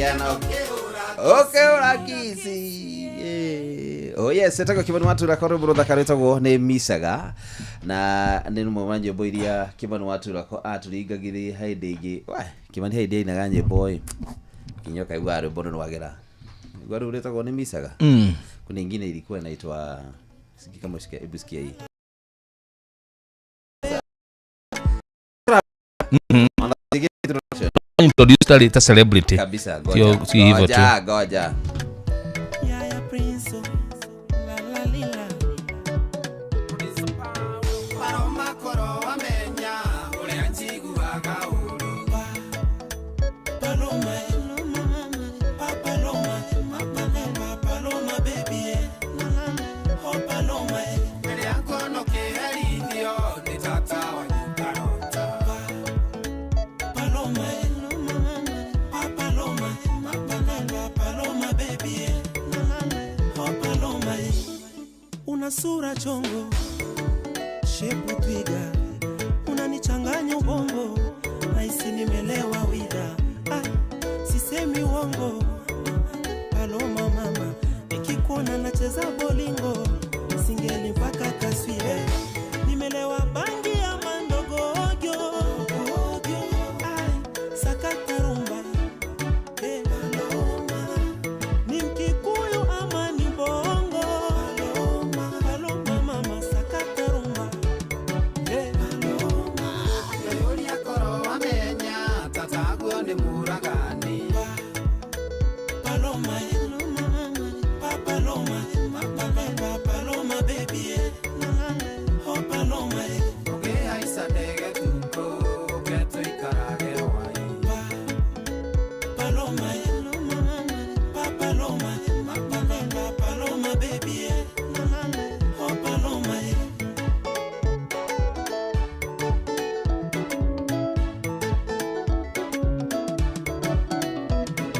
Ũkĩaria na ũkĩhũra kici. Oh yes, etagwo Kimani wa Turako, rwĩmbo rũthaka rwĩtagwo nĩ Misaga, na nĩ rũmwe rwa nyĩmbo iria Kimani wa Turako atũringagĩrĩria hĩndĩ ĩngĩ. Wah, Kimani hĩndĩ ainaga nyĩmbo ĩ nginya ũkaigua rwĩmbo nĩ rwagĩra. Rwĩmbo rũu rwĩtagwo nĩ Misaga. Kuna ingine ilikuwa inaitwa, sijui kama usikia, hebu sikia hii. Introduced ali ta celebrity. Kabisa. Sio- Ngoja. si hivyo tu. Ngoja, ngoja. Yaya Prince, la la lila. Paloma, pa Paloma, pa pa Paloma baby, eh. Oh Paloma, eh. Paloma, eh. Pa Paloma, pa pa Paloma baby, eh. Oh Paloma, eh. Una sura chongo, shepu twiga, unanichanganya ubongo, nahisi nimelewa wida. Ah, sisemi uongo, Paloma mama, nikikuona nacheza bolingo, singeli mpaka kaswile, nimelewa bangi ya mandogojo, ai, sakata rumba, eh, Paloma ni Mkikuyu ama ni Bongo? Paloma, Paloma mama sakata rumba, eh, Paloma. Paloma, eh, pa Paloma, pa pa pa Paloma baby, eh, oh Paloma, eh, Paloma, eh, pa Paloma, pa pa pa Paloma baby, eh, oh Paloma, eh.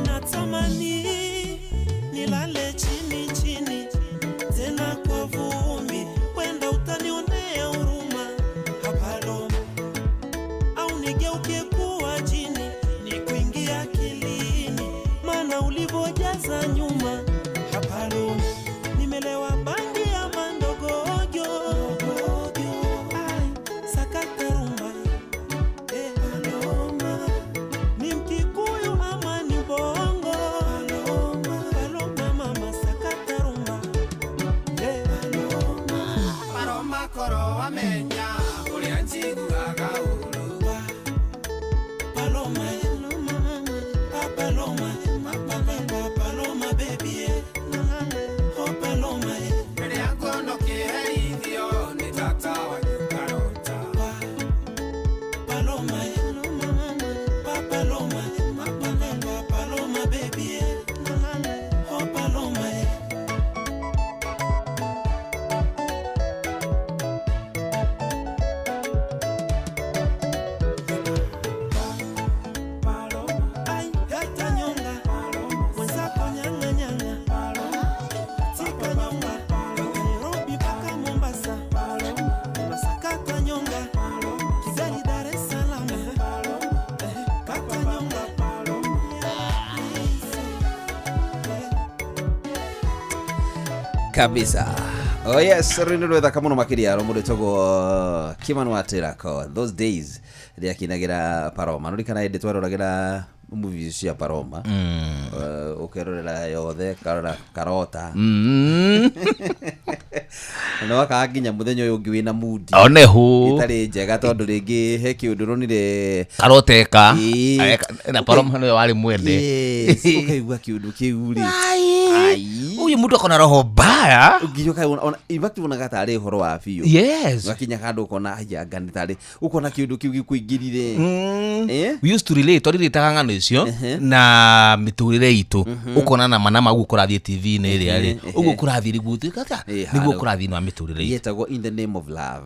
Natamani nilale chini chini tena kwa vumbi, wenda utanionea huruma hapalo, au nigeuke kuwa jini nikuingia akilini, maana ulivyojaza nyuma hapalo, nimelewa bangi ya mandogojo, ai, sakata rumba eh, Paloma ni Mkikuyu ama ni Bongo? Paloma, Paloma mama sakata rumba, eh, Paloma. Paloma, eh, pa Paloma, pa pa pa Paloma baby, eh, oh Paloma, eh, Paloma, eh, pa Paloma, pa pa pa Paloma baby, eh, oh Paloma, eh. Ai, kata nyonga, mwenzako nyanga nyanga, tika nyonga, Nairobi mpaka Mombasa, unasakata nyonga, Kigali Dar es Salaam, kata nyonga. Kabisa. Oh yes, rwĩmbo rwĩthaka mũno makĩria rwa mũndũ wĩtagwo Kimani wa Tirako. Those days rĩrĩa akinagĩra Paroma. Nũririkana hĩndĩ twaroragĩra movies cia Paroma, ũkerorera yothe karora karota na wakaga nginya mũthenya ũyũ ũngĩ wĩna mood Onehu. Ĩtarĩ njega tondũ rĩngĩ he kĩũndũ ũronire. Karoteka. Ĩĩ. Na Paloma nĩwe warĩ mwende. Yes, ũkaigua kĩũndũ kĩu rĩ. Ai. Huyu mtu akona roho mbaya. Nginya ũkaigua ona in fact wonaga tarĩ ũhoro wa biũ. Wakinya handũ ũkona aya anga nĩ tarĩ ũkona kĩũndũ kĩu gĩkũingĩrire. Eh? We used to relate, twarirĩtaga ng'ano icio na mĩtũrĩre itũ, ũkona na mana ũguo kũrathiĩ TV-inĩ ĩrĩa rĩ, ũguo kũrathiĩ nĩguo tuĩka atĩa, nĩguo halo. kũrathiĩ na mĩtũrĩre itũ. Yetagwo In the Name of Love.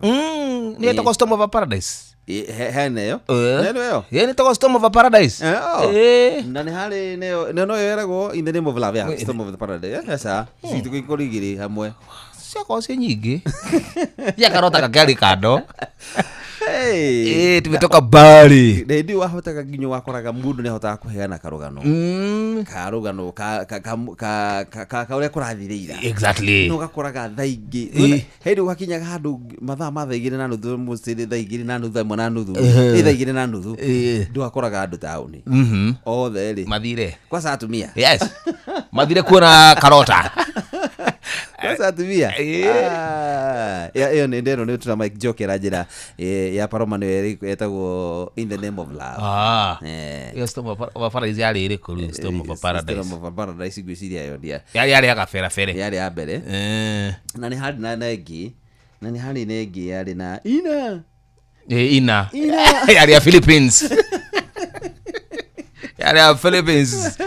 Nĩ ĩtagwo Storm of a Paradise. Hena ĩyo. Hena ĩyo. Ĩ, nĩ ĩtagwo Storm of a Paradise. Oh. Eh. Na nĩ harĩ nĩyo no no ĩragwo In the Name of Love ya Storm of the Paradise. Aca citũ ikorwo igĩrĩ hamwe. Ciakorwo ciĩ nyingĩ, ya karota kakĩarĩ kando. Hey. Eh, tumetoka mbali. Na hĩndĩ ĩyo wahotaga nginya wakoraga mũndũ nĩ ahotaga kũheana karũgano karũgano ka ka ka ka ka- ka ka ũrĩa kũrathire ira. No gakoraga thaa ingĩ hĩndĩ gwakinyaga handũ mathaa ma 2:30, mũciĩ 2:30, 1:30, ĩ 2:30, ndwakoraga andũ taũni othe rĩ. Mathire. Kwanza atumia. Yes, mathire kuona karota. Kwanza atumia. Ah, ĩyo nĩ ndero nĩ tuna Mike Joker njĩra ya Paroma nĩyo ĩtagwo In the Name of Love. Ah. Eh. Ĩyo Storm of Paradise yarĩ ĩrĩkũ rĩu? Storm of Paradise. Storm of Paradise ngwĩciria ĩyo ndia Yarĩ ya gaberabere. Yarĩ ya mbere. Na nĩ harĩ na ĩngĩ, na nĩ harĩ na ĩngĩ yarĩ na ina. Ina. Ina. Yarĩ ya Philippines, yarĩ ya Philippines.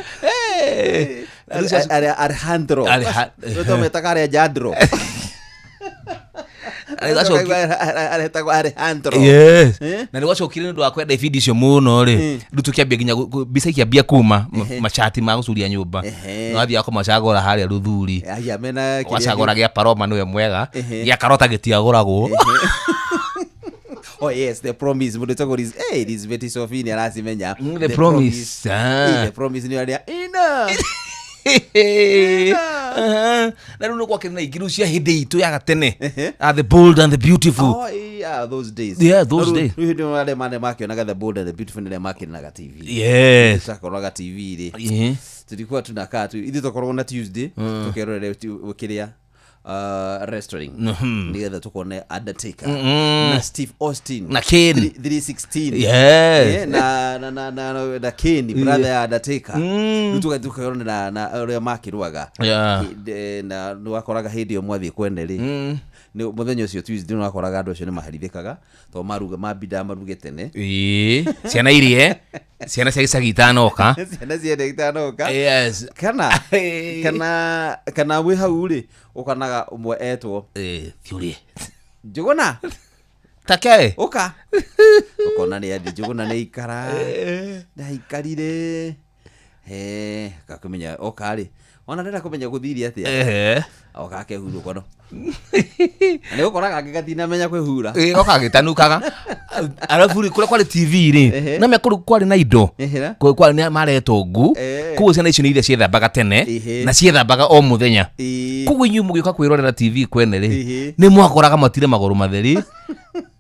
Eh. Alejandro. Tũmetaga Alejandro. Aretagwo Alejandro. Yes. Eh? Na nä gwacokire nä å ndå wa kwenda ibindi icio må no rä rä u tå kä ambia nginya mbica ikiambia kuma macati ma gå curia nyå mba. Wathiaga kåmacagåra harä a rå thuri. Aya mena kĩrĩa. Wacagåra gä a paroma nä we mwega, gä a karota gä tiagåragwo. Oh yes, The Promise, mũndũ wĩtagwo Liz, hey, Elizabeth Sophie nĩ aracimenya. The Promise. Ah. Eh, The Promise nĩ arĩa ina. Na rä u nä gwakärä na ingä rä u cia hä ndä itå ya gatene. Ah, The Bold and the Beautiful. Oh yeah, those days. Yeah, those No, rĩu- days. Rĩu hĩndĩ ĩyo arĩa mane makĩonaga The Bold and the Beautiful nĩ arĩa makĩonaga TV. Yes. Tũtakoraga TV rĩ. Tulikuwa tunakaa tu ithuĩ twakoragwo na Tuesday tũkerorere kĩrĩa wrestling nĩgetha tukone Undertaker na Steve Austin Na Kane. 316. Yes. Eh, na Kane, brother ya Undertaker. Rĩu tũgathiĩ tũkeronera na ũrĩa makĩrũaga. Na nĩwakoraga hĩndĩ ĩyo mwathiĩ kwene rĩ, nĩ mũthenya ũcio Tuesday nĩwakoraga andũ acio nĩ maherithĩkaga tondũ maruga mambindaga maruge tene. Ĩĩ, ciana irie ciana cia gĩcagi itanoka. Ciana ciene itanoka. Yes. Kana kana wĩ hau rĩ ũkonaga ũmwe etwo Eh, thiũrĩe. Njũgũna. Take. Ũka ũkona nĩ athi Njũgũna nĩ aikara ndaikarire he gakũmenya oka rĩ ona ndenda kũmenya gũthire atĩa. Oka akehura ũkono na nĩ ũkoraga angĩ gatinamenya kwĩhura. Ĩ, goka gĩtanukaga arabu rĩ kũrĩa kwarĩ TV rĩ na mĩa kũrĩ kwarĩ na indo. Ehera. Kwarĩ nĩ maretwo ngu. Koguo ciana icio nĩ iria ciethambaga tene na ciethambaga o mũthenya. Koguo inyuĩ mũgĩũka kwĩrorera TV kwene rĩ nĩ mwakoraga matire magũrũ matheri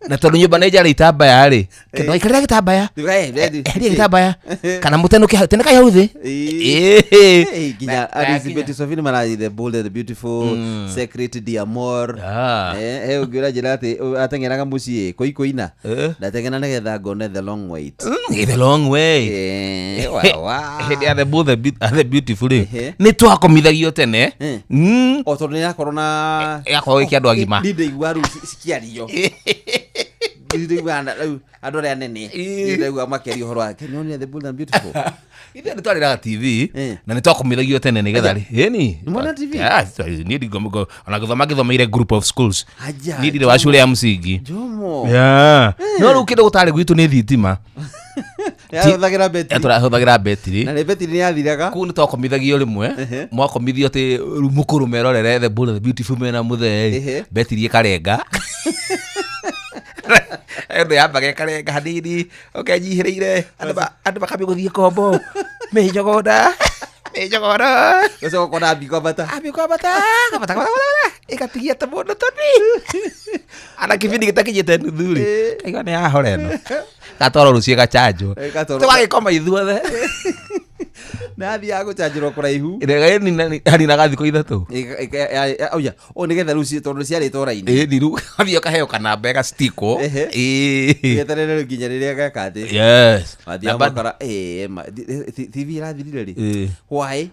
na tondũ nyũmba nĩ njarĩ itambaya rĩ kendo gaikarĩra gĩtambaya. Eheria gĩtambaya kana mũtenũke hau tenũkai hau thĩ. Ĩĩ. Hey, nginya Elizabeth Sophie nĩ marathi The Bold and the Beautiful, Secret D'Amour. Ah. Eh, eh, ũngĩũra njĩra atĩ ateng'eraga mũciĩ kũikũina. Eh. Ndateng'era nĩgetha ngone The Long Wait. The Long Way. Eh, wa, wa. Hĩndĩ ya the Bold and the Beautiful rĩ nĩ twakomithagio tene. O tondũ nĩ yakorwo na Yakorwo ĩkĩ andũ agima. Niĩ ndaigua rĩu cikĩario. Niĩ ndaigua rĩu andũ arĩa anene. Niĩ ndaigua makĩaria ũhoro wa Can you only The Bold and Beautiful. Ithuĩ nĩ twarĩraga TV na nĩ twakomithagio tene nĩgetha rĩ ĩni. Nĩmwona TV? Niĩ ona gũthoma ngĩthomeire group of schools. Aja, Niĩ ndirĩ wa cukuru ya msingi. Jomo. Yeah. No rĩu kĩndũ gũtarĩ gwitũ nĩ thitima. Yahũthagĩra betiri. Tũrahũthagĩra betiri. Na nĩ betiri nĩ yathiraga. Kũu nĩ twakomithagio rĩmwe mwakomithio atĩ rĩu mũkũrũ merorere The Bold and the Beautiful mena mũthee betiri ĩkarenga ĩno yambaga ĩkarenga hanini ũkenyihĩrĩire andũ makambia gũthiĩ kombo mĩnyogonda mĩnyogonda. Ũcoka ũkona ambi kwambata. Ambia kwambata kwambata kwambata kwambata ĩgatigia tũmũndũ tũnini ana kĩbindi gĩtakinyĩte nuthu rĩ kaigua nĩ yahora ĩno gatwarwo rũciũ ĩgachanjwo. Ĩgatwarwo- Tũgagĩkoma ithuothe. Na athiaga gũcanjĩrwo kũraihu. Harinaga thikũ 3. Oya o nĩgetha rĩu tondũ ciarĩ itũra-inĩ. Ĩni rĩu athiĩ ũkaheo kanamba ĩgacitikwo. Gĩeterere rĩu nginya rĩrĩa geka atĩ Yes. wathiaga Namba- makora TV ĩrathirire rĩ why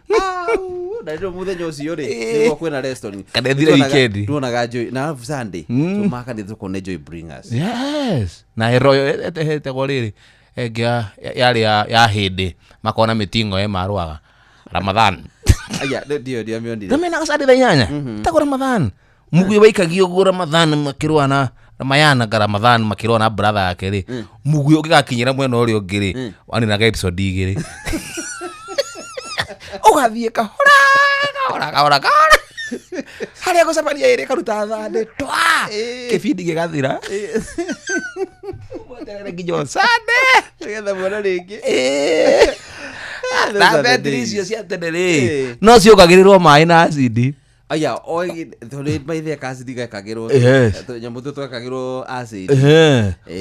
Au, na rĩu mũthenya ũcio rĩ nĩguo kwĩna restaurant. Kana ĩthire weekend. Tuonaga Joy na arabu Sunday tũmaka nĩ tũkone Joy Bringers. Yes, na ĩroyo ĩtegwo rĩrĩ ĩngĩ yarĩ ya hĩndĩ makona mĩtingo ĩ marũaga Ramadhan. Aya ndio ndiamĩonire. Namenaga sande thaa 8 tagwo Ramadhan mũguĩ waikagio ũguo Ramadhan makĩrũa na Ramayana nga Ramadhan makĩrũa na brother yake rĩ mũguĩ ũngĩgakinyĩra mwena ũrĩa ũngĩ rĩ waninaga episode 2 ũgathiĩ kahora kahora kahora kahora harĩa gũcemania ĩrĩ karuta thandĩ twa kĩbindi gĩgathira. Mweterere nginya o Sunday. Nĩgetha muone rĩngĩ. Na betiri icio cia tene rĩ, Eh. no ciongagĩrĩrwo maĩ na acidi. Aya, tondũ maithe acid gekagĩrwo. Yes. Nyamũ tũ twekagĩrwo acid.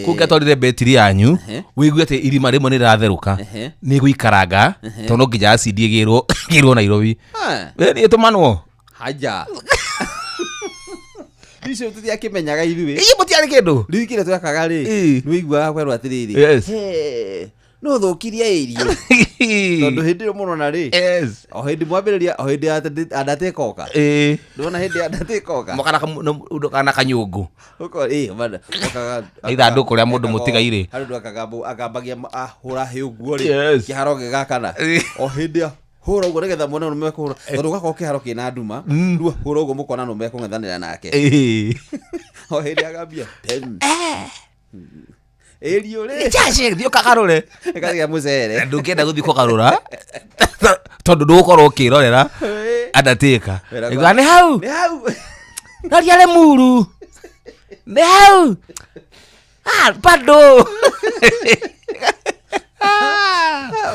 Kũngĩatwarire betiri yanyu, Ehe. wĩigue atĩ irima rĩmwe nĩ rĩratherũka, Ehe. nĩ gũikaranga tondũ no nginya acidi ĩgĩrwo Nairobi. Ah, Nĩ ĩtũmanwo. Haja. Icio tũtiakĩmenyaga ithuĩ. Inyuĩ mũtiarĩ kĩndũ. Rĩu kĩrĩa twekaga rĩ, Ĩ. nĩ wĩiguaga kwerwo atĩrĩrĩ, Yes. "He, no thũkirie irio." Tondũ hĩndĩ ĩyo mũrona rĩ, Yes. o hĩndĩ mwambĩrĩria, o hĩndĩ andatĩkoka. Ĩ. Ndona hĩndĩ andatĩkoka. Moka na kanyũngũ. Ithandũkũ rĩa mũndũ mũtigairĩ. Harĩ ũndũ akambagia ahũra hĩ ũguo rĩ, Yes. kĩharo gĩgakana. O hĩndĩ hũra ũguo nĩgetha muone nũ mekũhũra, tondũ ũgakorwo kĩharo kĩna nduma, rĩu hũra ũguo mũkona nũ mekũng'ethanĩra nake. O hĩndĩ agambia tem. Ĩriũ rĩ, Chache, thiĩ ũkagarũre. ĩkagĩa mũcere. Ndũngĩenda gũthiĩ kũgarũra tondũ ndũgũkorwo ũkĩrorera Undertaker. Wĩra Ĩguga, nĩ hau. Nĩ hau. Roria Lemuru. Nĩ hau. Ah, bado.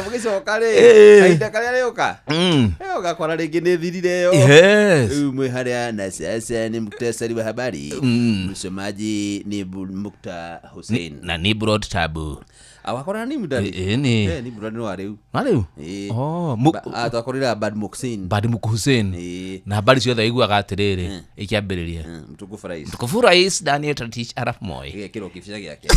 Mũgĩcoka rĩ, Ĩ. kahinda karĩa rĩũka, Mm. ũgakora rĩngĩ nĩ thirire ĩyo. Yes. Rĩu mwĩ harĩa na sasa ni muktasari wa habari. Msomaji ni Mukta Hussein. Na Nimrod Tabu. Awakora ni mudari. Ĩni. Eh, ni mudari no rĩu. Na rĩu? Ĩ. Oh, Twakorire Bad Muksin. Bad Muk Hussein. Ĩ. Na habari ciothe aiguaga atĩrĩrĩ ikĩambĩrĩria. Mtukufu rais. Mtukufu Rais Daniel Toroitich arap Moi. Gĩgekĩrwo kĩbica gĩake.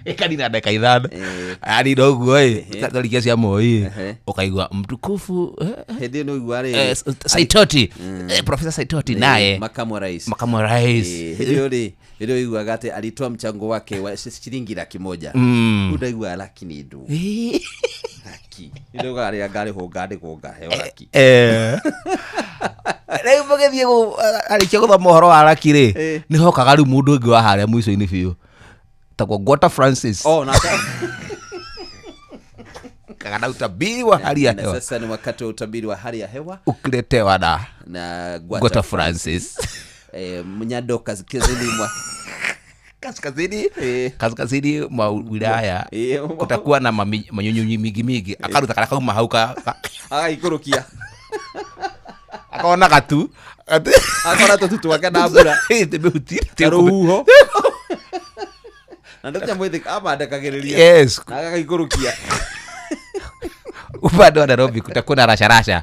Ĩkanina ndagĩka ithano. Ĩ. Anina ũguo ĩ, twarikia cia Moi Ehe. ũkaigua mtukufu Hĩndĩ ĩyo nĩ ũigua rĩ. Saitoti, Profesa Saitoti naye Makamu wa rais. makamu wa rais. Hĩndĩ ĩyo rĩ, hĩndĩ ĩyo ũiguaga atĩ alitoa mchango wake wa shilingi 100,000. Rĩu ndaiguaga laki nĩ ndũ. Laki. Hĩndĩ ĩyo ũgarĩa ngarĩhwo ngandĩkwo ngaheo laki. Rĩu mũgĩthiĩ arĩkia gũthoma ũhoro wa laki rĩ, Eh. nĩ hokaga rĩu mũndũ ũngĩ wa harĩa mũico-inĩ biũ tagwo Gwata Francis. Oh, na Kana utabiri wa hali ya na hewa sasa ni wakati wa utabiri wa hali ya hewa ukiletewa na na Gwata, Gwata Francis. Mnyando kaskazini mwa Kaskazini, Eh. kaskazini mwa wilaya Eh, kutakuwa na manyunyu mingi mingi, akaruta karĩa kauma hau agaikũrũkia akona gatu akora tũtu twake na mbura na rũhuho na ndeto mwĩthĩ amandekagĩrĩria Yes. na agagaikũrũkia. Upande wa Nairobi kutakuwa na rasharasha,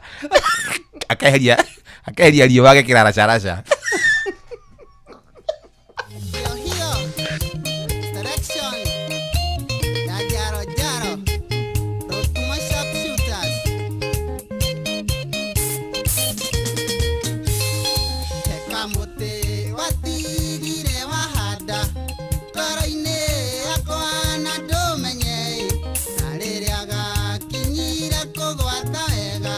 akaeheria riũa agekĩra rasharasha. Hiyo hiyo selection ya Jaro Jaro Rotuma Sharpshooters. Heka mũtĩ watigire wahanda ngoro-inĩ yakwa na ndũmenye, na rĩrĩa gakinyire kũgwata wega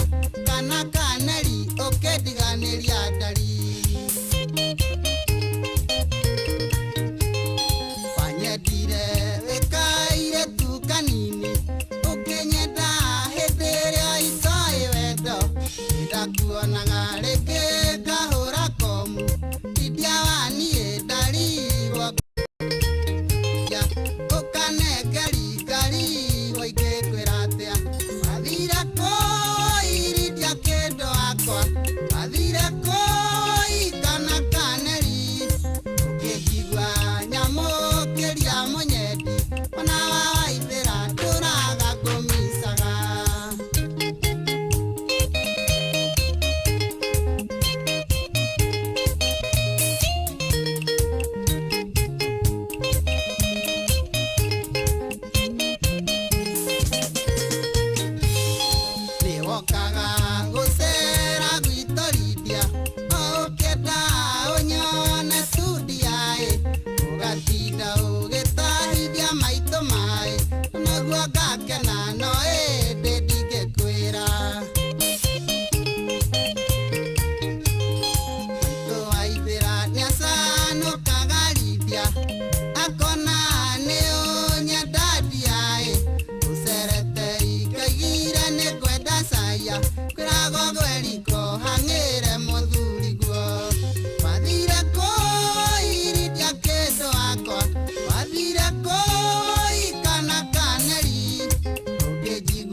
kana kaneri ũkĩndiganĩria ndari. Wanyendire wĩkaire tu kanini, ũkĩnyenda hĩndĩ ĩrĩa itoĩ wendo, nĩndakuonaga rĩngĩ ngahũra komu, tindia wa niĩ ndarigwo ũkanengeri ngarigwo ingĩkwĩra atĩa, wathire kũirindia kĩndũ wakwa, wathire kũikana kaneri, ũkĩnjigua nyamũkĩria mũnyendi, ona wawaithĩra ndũraga kũmicaga.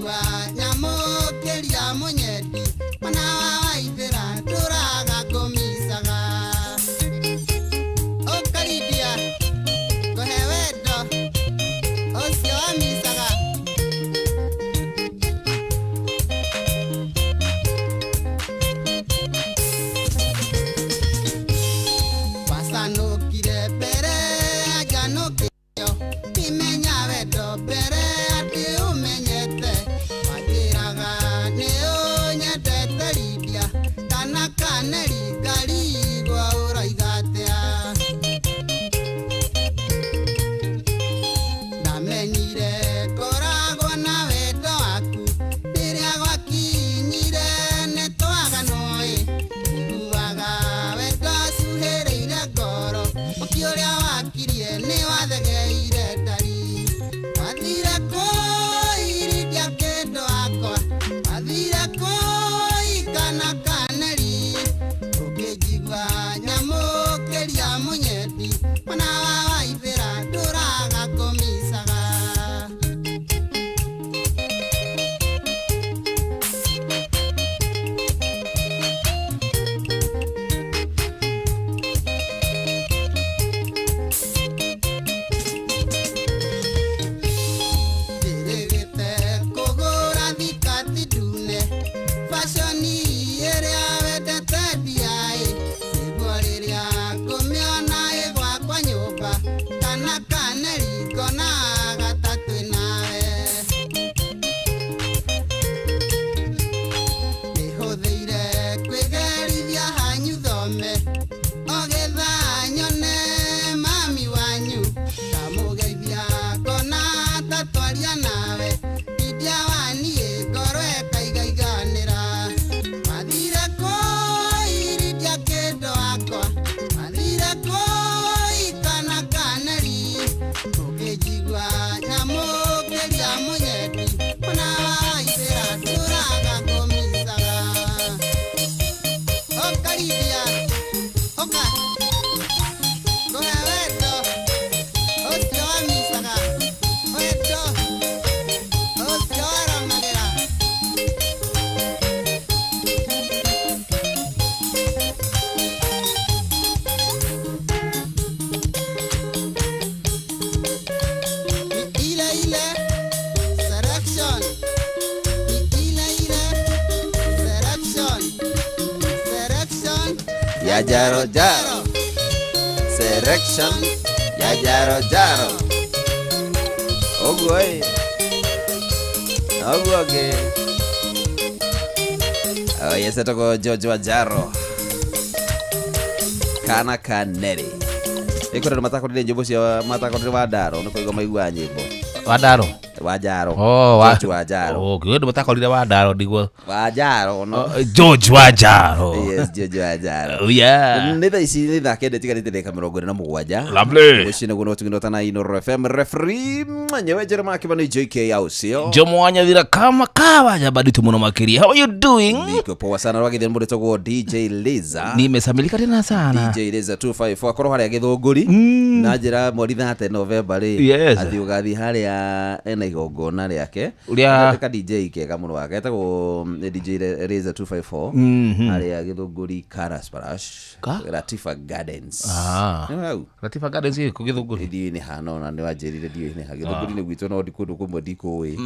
Ũngĩnjigua nyamũkĩria mũnyendi mwana wa Waithĩra ndũraga kũmicaga. Ũkarindia kũhe wendo ũcio wamicaga. Wacanũkire mbere njanũkĩo ngĩmenya wendo mbere atĩ ũmenyete. Wanjĩraga nĩ ũnyendete Lydia kana kaneri ngarigwo ũroiga atĩa. Ndamenyire ngoragwo na wendo waku rĩrĩa gwakinyire nĩ twaganwo-ĩ. Njiguaga wendo ũcuhĩrĩire ngoro ũkĩ ũrĩa wakirie nĩ wathegeire ndari. Wathire kũirindia kĩndũ wakwa wathire kũikana kaneri. Ũngĩnjigua nyamũkĩria mũnyendi mwana wa Waithĩra ndũraga kũmicaga. Njĩrĩgĩte kũgũra thikati ndune baconi ĩrĩa wendete ndiaĩ. Nĩguo rĩrĩa ngũmĩona ĩ gwakwa nyũmba kana kaneri ngonaga ta twĩ nawe. Nĩhũthĩire kwĩgerithia hanyu thome o getha nyone mami wanyu ndamũgeithia ngona ta twaria nawe. Lydia wa niĩ ngoro ĩkaigaiganĩra. Wathire kũirindia kĩndũ wakwa wathire kũikana kaneri. Ũngĩnjigua nyamũkĩria mũnyendi mwana wa Waithĩra ndũraga kũmicaga. Ũkarindia ũka ngũhe wendo ũcio wamicaga wendo ũcio waromagĩra. Ni ile ile selection, ni ile ile selection, selection Ya jaro jaro selection ya jaro jaro ũguo ĩ ũguo ngĩ. Oh yes, etagwo George wa Jaro kana kaneri ĩkũrĩ andũ matakorire nyĩmbo cia matakorire wa ndaro nĩ kũigua maiguaga nyĩmbo Wa ndaro. Wa Jaro. Oh, wa George wa Jaro. Oh, kiugo andũ matakorire wa ndaro ndigwo. Wa Jaro no. Oh, George wa Jaro. Yes, George wa Jaro. Oh, yeah. Nĩ thaa ici nĩ thaa kenda itigarĩte ndagĩka 47. Lovely. Mũciĩ nĩguo no tũgĩnota na Inooro FM referee mwenyewe Jeremiah Kibani JK au sio? Jomo Wanyathira kama kawa jabaditu muno makiria. How are you doing? Niko poa sana rwagithia mũndũ wĩtagwo DJ Liza. Nimesamilika tena sana. DJ Liza 254 akorwo harĩa Gĩthũngũri na njĩra mweri 30 November rĩ Yes. athiĩ ũgathiĩ harĩa ena igongona rĩake Ũrĩa- ka DJ kega mũno wake etagwo DJ Liza 254 harĩa Gĩthũngũri Karasbarash Ka? Latifa Gardens. Ah. Nĩ hau Latifa Gardens ĩ kũ Gĩthũngũri? ndiũĩ nĩ hana ona nĩ wanjĩrire ndiũĩ nĩ ha Gĩthũngũri nĩ gwitũ no ndi kũndũ kũmwe ndikũĩ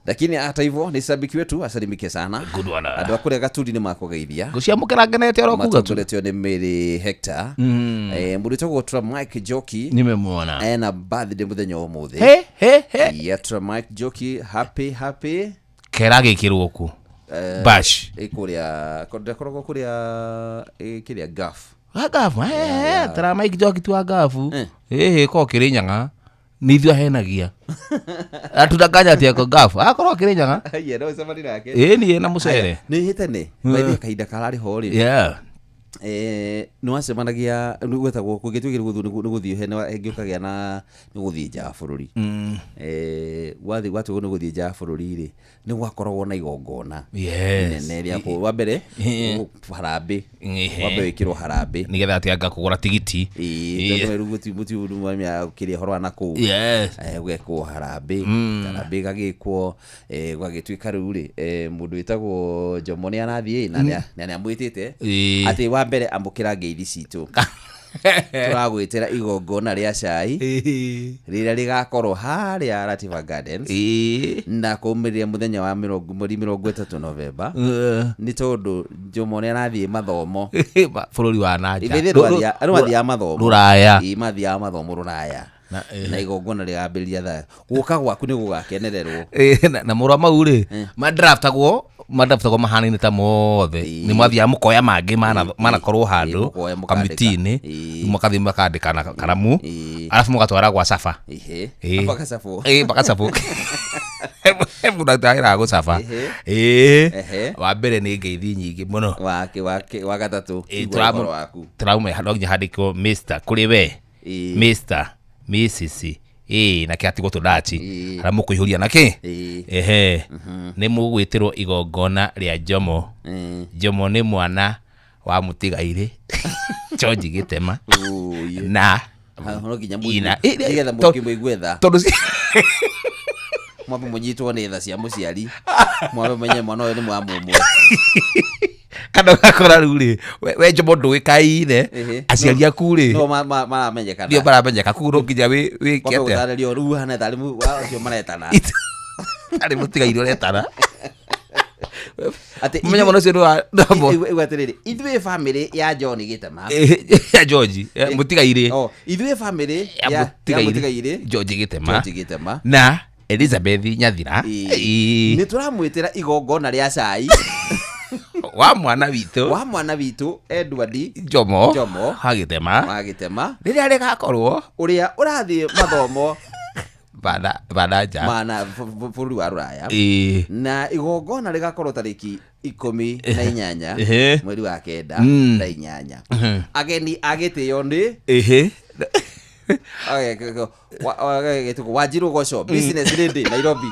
lakini hata hivyo ni shabiki wetu asalimike sana. Good one. Andũ a kũrĩa Gaturi nĩ makũgeithia Ngũciamũkĩra ngenete oro kuga tu. matongoretio nĩ Mary Hector. Mũndũ wĩtagwo Tra Mike Joki Nimemuona. ena birthday mũthenya wa ũmũthĩ. He he he. Yeah, Tra Mike Joki happy happy. Kera gĩkĩrwo kũ? Bash. Ĩ kũrĩa ndakoragwo kũrĩa kĩrĩa Gulf. Wa ngabu tara Mike Njoki tu wa ngabu ĩhĩ ko kĩrĩ nyaga nĩ ithuĩ ahenagia atundanganya atĩ ako ngabu akorwo kĩrĩ nyaga Yeah, no ũcemanie nake. ĩĩ niĩ na mũcere. Nĩ hĩtene baithe kahinda kararĩ ho rĩ Yeah. Nĩ wacemanagia gwetagwo kũngĩtuĩkire nĩ gũthiĩ he ĩngĩ ũkagĩa na nĩ gũthiĩ nja wa bũrũri. Wathiĩ gwatuĩka nĩ gũthiĩ nja wa bũrũri rĩ, nĩ gwakoragwo na igongona inene rĩa wa mbere harambĩ, wambe wĩkĩrwo harambĩ Nĩgetha atĩ anga kũgũra tigiti. Ĩĩ, tondũ rĩu mũtiumia ũhoro wa nakũu. Gũgekwo harambĩ, harambĩ gagĩkwo, gũgagĩtuĩka rĩu rĩ, mũndũ wĩtagwo Jomo nĩ arathiĩ na nĩ amwĩtĩte atĩ wa mbere amũkĩra ngeithi citũ, tũragwĩtĩra igongona rĩa cai rĩrĩa rĩgakorwo harĩa Ratifa Gardens na kũmĩrĩria mũthenya wa mĩrongo mweri 30 Novemba, nĩ tondũ Jomo nĩ arathiĩ mathomo Bũrũri wa nanja. Ithe andũ mathiaga mathomo Rũraya. Ĩĩ, mathiaga mathomo rũraya. Na, Na igongona rĩgambĩrĩria thaa gũka gwaku nĩ gũgakenererwo. Na mũrũ wa mau rĩ, madraftagwo mahanaine ta mothe. Nĩ mwathiaga mũkoya mangĩ manakorwo handũ Mũkoya mũkandĩka. kamiti-inĩ, mũkathiĩ mũkandĩka na karamu, arabu mũgatwara gwa caba. Ihe. Ĩĩ. Bakacabwo. Ĩĩ, bakacabwo. Mũndũ atagĩraga gũcaba. Ehe. Wa mbere nĩ ngeithi nyingĩ mũno. Wake wake wa gatatũ, Ĩĩ, igua ũhoro waku. Tũrauma no nginya handĩkwo Mr kũrĩ we, Mr Mrs ĩĩ, na kĩatigwo tũdachi harĩa mũkũihũria nakĩ. Ehe, nĩ mũgwĩtĩrwo igongona rĩa Jomo. Jomo nĩ mwana wa mũtigairĩ George Gĩtema. Ũũi. Na Ha, no nginya Ina. nĩgetha mũkĩmũigue tha. Tondũ Mwambe mũnyitwo nĩ tha cia mũciari, mwambe menye mwana ũyũ nĩ mwa mũmwe. Kana ũgakora rĩu rĩ, we Jomo ndũĩkaine, aciari aku rĩ no maramenyekana. Ndio maramenyeka, koguo no nginya wĩke Kwambe atĩa? gũtarĩrio rĩu hana tarĩ ũcio maretana. Tarĩ mũtigairĩ ũretana. Atĩ Mũmenya mwana ũcio nĩ wa Igua atĩrĩrĩ, ithuĩ family ya John Gĩtema, ya George, mũtigairĩ. Oh, ithuĩ family Ya ya mũtigairĩ mũtigairĩ George Gĩtema George Gĩtema na Elizabeth Nyathira. Nĩ tũramwĩtĩra igongona rĩa cai wa mwana witũ wa mwana witũ Edward Jomo Jomo wa Gĩtema wa Gĩtema rĩrĩa rĩgakorwo ũrĩa ũrathiĩ mathomo banda nja mana bũrũri wa rũraya, na igongona rĩgakorwo tarĩki 18 mweri wa 9 thaa 8. Ageni a gĩtĩo nĩ Wanjiru Goco, business lady, Nairobi.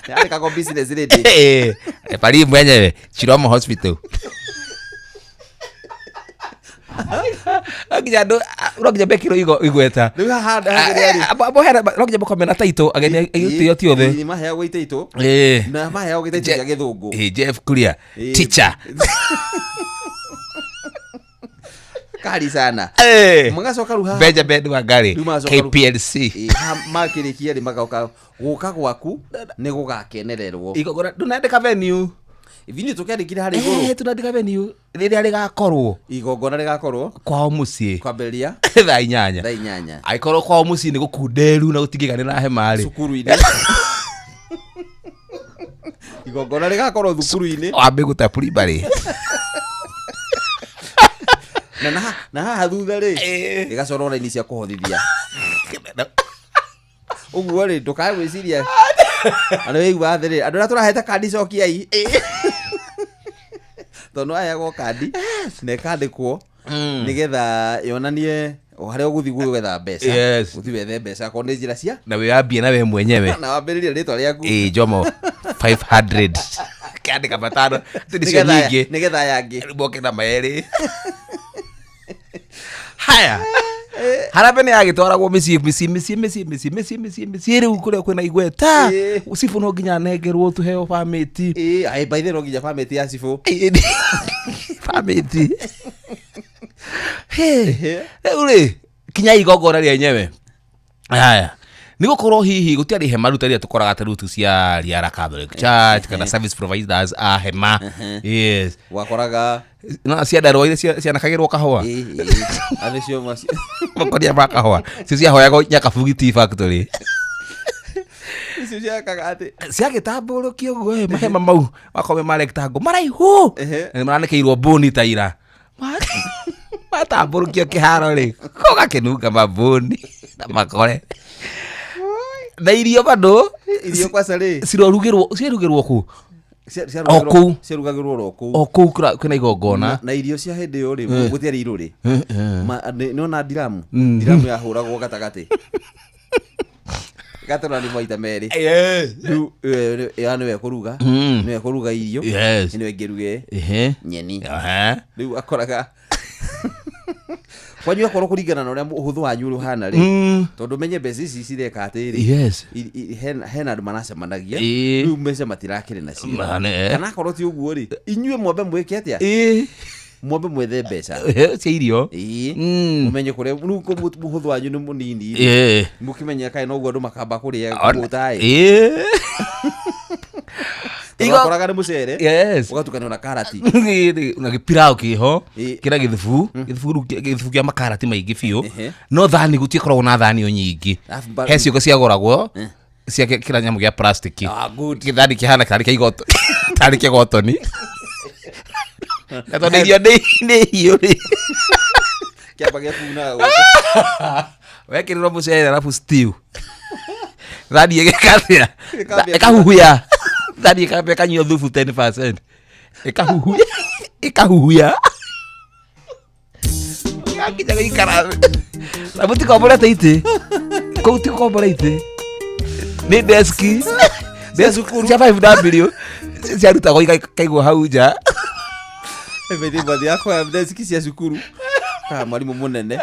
Yandĩkagwo business lady. Pari mwenyewe Chiromo Hospital. No nginya andũ, no nginya mekĩrwo igweta. Rĩu haha hagĩrĩra rĩ? Abo no nginya makorwo mena taito ageni a gĩtĩo ti othe. Ĩĩ, maheagwo itaito na maheagwo gĩtaito gĩa gĩthũngũ. Jeff Kuria, teacher. Kali sana. Magacoka rĩu haha Benjamin Wangari, Rĩu magacoka rĩu- KPLC. Ĩĩ, haha makĩrĩkia rĩ, magoka gũka gwaku nĩ gũgakenererwo. Igongona ndũnandĩka venue. Ithuĩ tũkĩandĩkire harĩa igũrũ. Tũnandĩka venue rĩrĩa rĩgakorwo Igongona rĩgakorwo kwao mũciĩ kwambĩrĩria thaa 8. thaa 8. Angĩkorwo kwao mũciĩ nĩ gũkunderu na gũtingĩiganĩra hema rĩ, Cukuru-inĩ. Igongona rĩgakorwo thukuru-inĩ. Wambe gũta primary. Na haha thutha rĩ, ĩgacorwo raini cia kũhothithia. Ũguo rĩ, ndũkae gwĩciria andũ waigua atĩrĩ, andũ arĩa tũrahete kandi cokiai, tondũ no aheagwo kandi na ĩkandĩkwo nĩgetha yonanie harĩa ũgũthiĩ gwetha mbeca. Ũthiĩ wethe mbeca akorwo nĩ njĩra cia Na wĩyambie na we mwenyewe. Na wambĩrĩrie rĩtwa rĩaku. Ĩĩ, Jomo 500 kĩandĩka matano atĩ nĩcio nyingĩ. Nĩgetha yangĩ Rĩu moke na merĩ. Haya, harambee nĩ yagĩtwaragwo mĩciĩ mĩciĩ mĩciĩ mĩciĩ mĩciĩ mĩciĩ mĩciĩ mĩciĩ rĩu kũrĩa kwĩna igweta. Cibũ no nginya anengerwo tũheo bamĩti. Ĩĩ, aĩ, by the way, no nginya bamĩti ya cibũ. Bamĩti. Rĩu rĩ, kinya igongona rĩenyewe. Haya, nĩ gũkorwo hihi gũtiarĩ hema rĩu ta rĩrĩa tũkoraga ta rĩu tu cia Riara Catholic Church kana service providers a hema. Yes. Wakoraga No ciandarũa iria cianakagĩrwo kahũa. Ĩĩ, ĩĩ. Acio Makonia ma kahũa cio ciahoyagwo Nyakabugi Tea Factory. Icio ciakaga atĩ Ciagĩtambũrũkio ũguo, mahema mau makorwo me ma rectangle maraihu. Na nĩ maranĩkĩirwo mbũni ta ira. Matambũrũkio kĩharo rĩ, gũgakĩnunga mambũni na makore na irio bado. Irio kwaca rĩ? Cirorugĩrwo, cirugĩrwo kũ? O kũu. Ciarugagĩrwo oro kũu. O kũu kwĩna igongona. Na irio cia hĩndĩ ĩyo rĩ, gũtiarĩ irũrĩ. Nĩona ndiramu, ndiramu yahũragwo gatagatĩ gatũrani maita merĩ. Rĩu ya nĩwe kũruga, nĩwe kũruga irio, nĩwe ngĩruge nyeni. Rĩu akoraga kwanyu akorwo kũringana na ũrĩa ũhũthũ wanyu ũrĩa ũhana rĩ, tondũ menye mbeca ici cireka atĩrĩ, hena andũ maracemanagia, rĩu mbeca matirakĩrĩ nacio. Kana akorwo ti ũguo rĩ, inyuĩ mwambe mwĩke atĩa? Mwambe mwethe mbeca cia irio. Mũmenye kũrĩa rĩu mũhũthũ wanyu nĩ mũnini, mũkĩmenye kaĩ noguo andũ makamba kũrĩa kũũta ĩ. Wakoraga nĩ mũcere ũgatukanio na karati na gĩpirao kĩho kĩna gĩthubu, gĩthubu kĩa makarati maingĩ biũ. No thani gũtikoragwo na thani o nyingĩ, he ciũko ciagũragwo cia kĩra nyamũ gĩa plastic, gĩthani kĩhana tarĩ kĩa igoto, tarĩ kĩa gotoni, na tondũ irio nĩ hiũ rĩ, kĩamba gĩakunaga gũkũ. Wekĩrĩrwo mũcere arabu stew, thani ĩgĩka atĩa? Ĩkahuhuya. Thani ĩkambia kanyua thubu 10%, ĩkahuhuya, ĩkahuhuya yakinya gũikara thĩ. Na mũtikomborete itĩ kũu, ti gũkombora itĩ, nĩ deski cia 5W ciarutagwo ikaigwo hau nja. Bathi yakwa deski cia cukuru ka mwarimũ mũnene.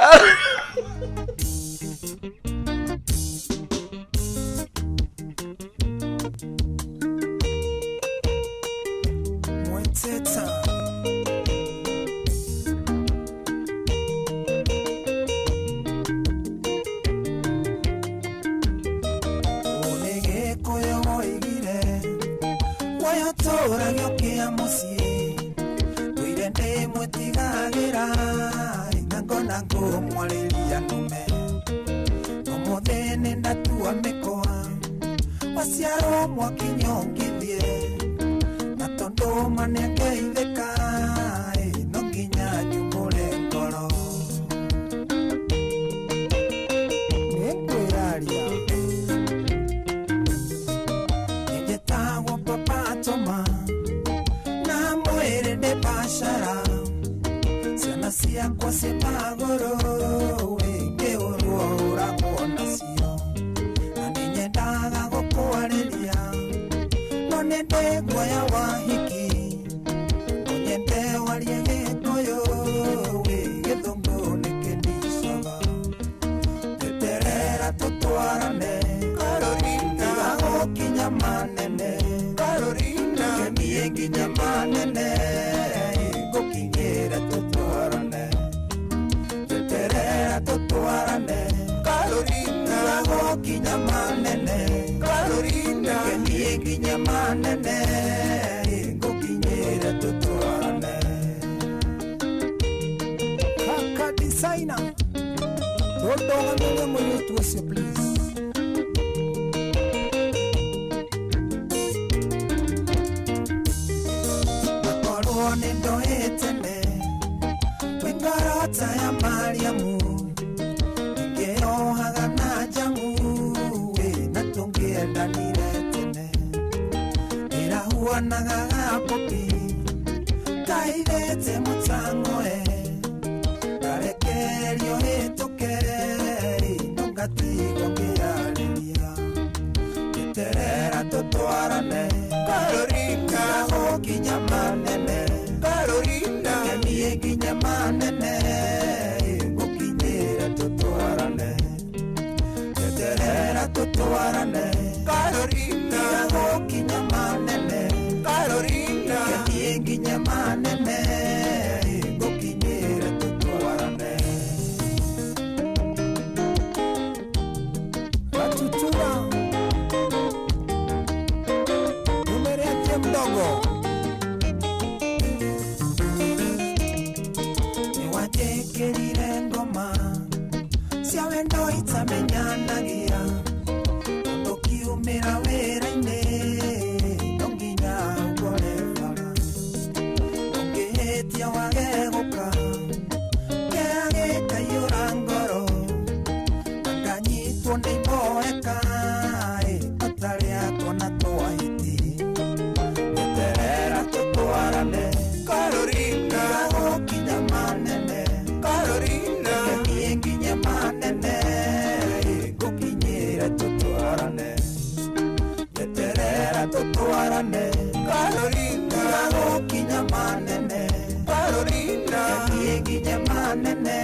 Tũtwarane Carolina gũkinya manene Carolina thiĩ nginya manene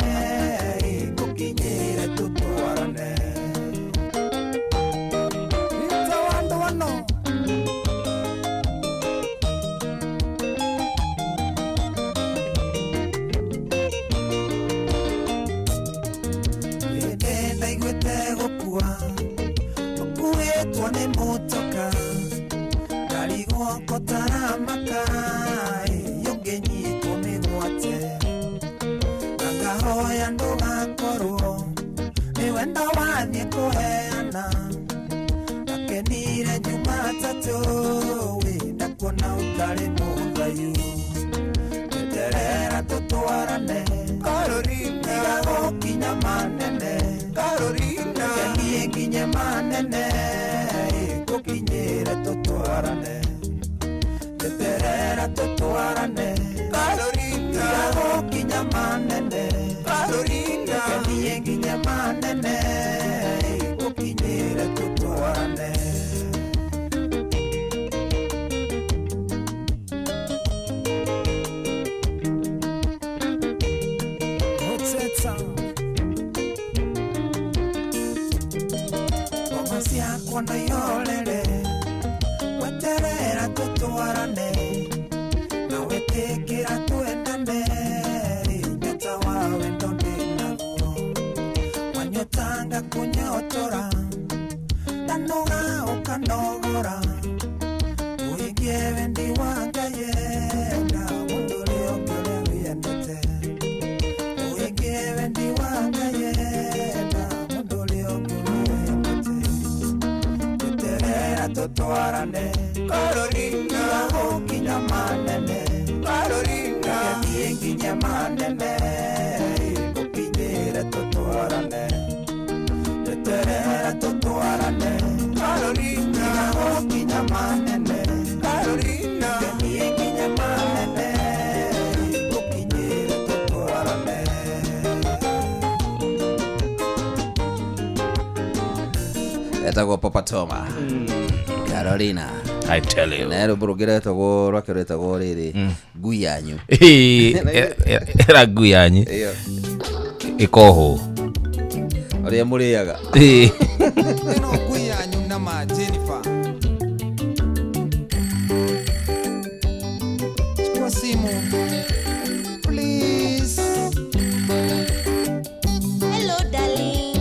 ngũkinyĩre tũtwarane Rita wandwano Hĩndĩ ndaiguĩte gũkua ũkuĩtwo nĩ mũtoka ndarigwo kotaramaka yũngĩnyitwo mĩgwate na ngahoya ndũgakorwo nĩ wendo wathiĩ kũheana ndakenire Jumatatũ wĩ ndakuona ũtarĩ mũthayu eterera tũtwarane Carolina gũkinya manene Carolina niĩ nginye manene ngũkinyĩre tũtwarane eterera tũtwarane Carolina gũkinya manene Carolina niĩ nginye manene ngũkinyĩre tũtwarane Otsetsa Ngoma ciakwa no ihorere weterera tũtwarane na wĩtĩkĩra twendane nyota wa wendo ndĩnaguo wanyotanga kũnyotora ndanoga ũkanogora ũhingie wendi wa Ngai na mũndũ ũrĩa ũngĩ ũrĩa wĩendete ũhingie wendi wa Ngai na mũndũ ũrĩa ũngĩ wĩendete eterera tũtwarane Carolina gũkinya manene Carolina niĩ nginye manene ngũkinyĩre tũtwarane eterera tũtwarane Carolina gũkinya manene Carolina niĩ nginye manene ngũkinyĩre tũtwarane Etagwo Papa Toma Carolina I tell you. na rwĩmbo rũngĩ retagwo rwake rwetagwo rĩrĩ ngui yanyu Ĩra ngui yanyu ĩyo ĩkohwo. ũrĩa mũrĩaga Ĩĩ. Ĩno ngui yanyu na ma Jennifer. Chukua simu please. Hello, darling.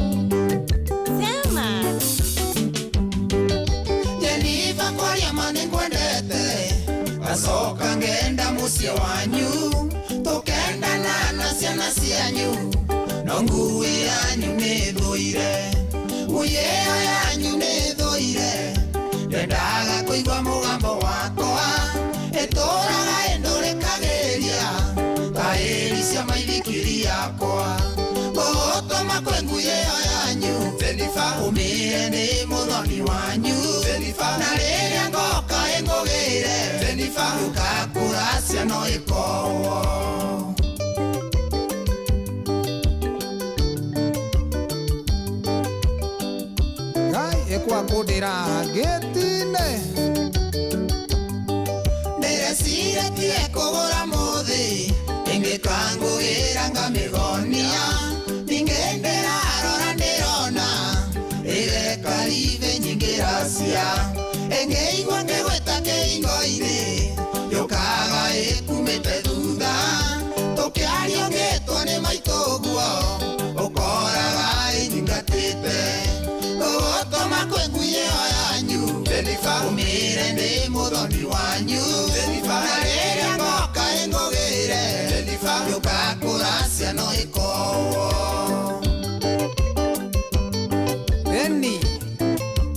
Sema. Jennifer kwaria ma nĩngwendete ngacoka ngenda mũciĩ wanyu tũkendana na ciana cianyu no ngui yanyu nĩ thũire ngui ĩyo yanyu nĩ thũire ndendaga kũigua mũgambo wakwa ĩtũraga ĩndũrĩkagĩria ta ĩri cia maithikiri yakwa ngũgũtũma kwĩ ngui ĩyo yanyu Jennifer ũmĩre nĩ mũthoni wanyu Jennifer na rĩrĩa ngoka ĩngũgĩre Jennifer ndũgakũracia no ĩkohwo Ngai ĩkwakũndĩra ngĩtine ndĩreciretie kũgũra mũthĩ ĩngĩkangũgĩra ngamĩgonia ningĩ ndĩrarora ndĩrona ĩgeka ribe nyingĩ racia ĩngĩigua ngĩgwĩta kĩhingo-inĩ yũkaga ĩkumĩte thutha tũkĩario ngĩtwo nĩ maitũ ũguo ũkoraga ĩnyingatĩte ngũgũtũma kwĩ ngui ĩyo yanyu Jennifer ũmĩre ndĩ mũthoni wanyu Jennifer na rĩrĩa ngoka ĩngũgĩre Jennifer ndũgakũracia no ĩkohwo Beni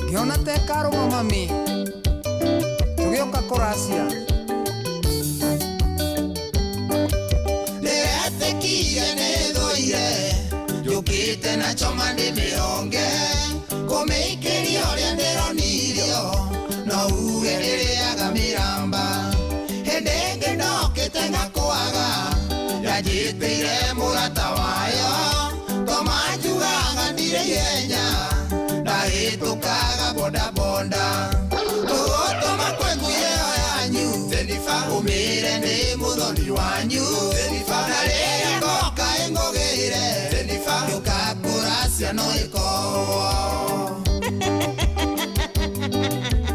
ngĩona te karũma mami tũgĩũka kũracia ndĩretĩkire nĩ thũire njũkĩte na choma ndĩmĩhonge kũmĩikĩria ũrĩa ndĩronirio no uge ndĩrĩaga mĩramba hĩndĩ ĩngĩ ndokĩte ngakwaga yanjĩtĩire mũrata wayo toma njugaga ndirĩ ihenya ndahĩtũkaga bondabonda tũgũtũma kũracia no ĩkowo.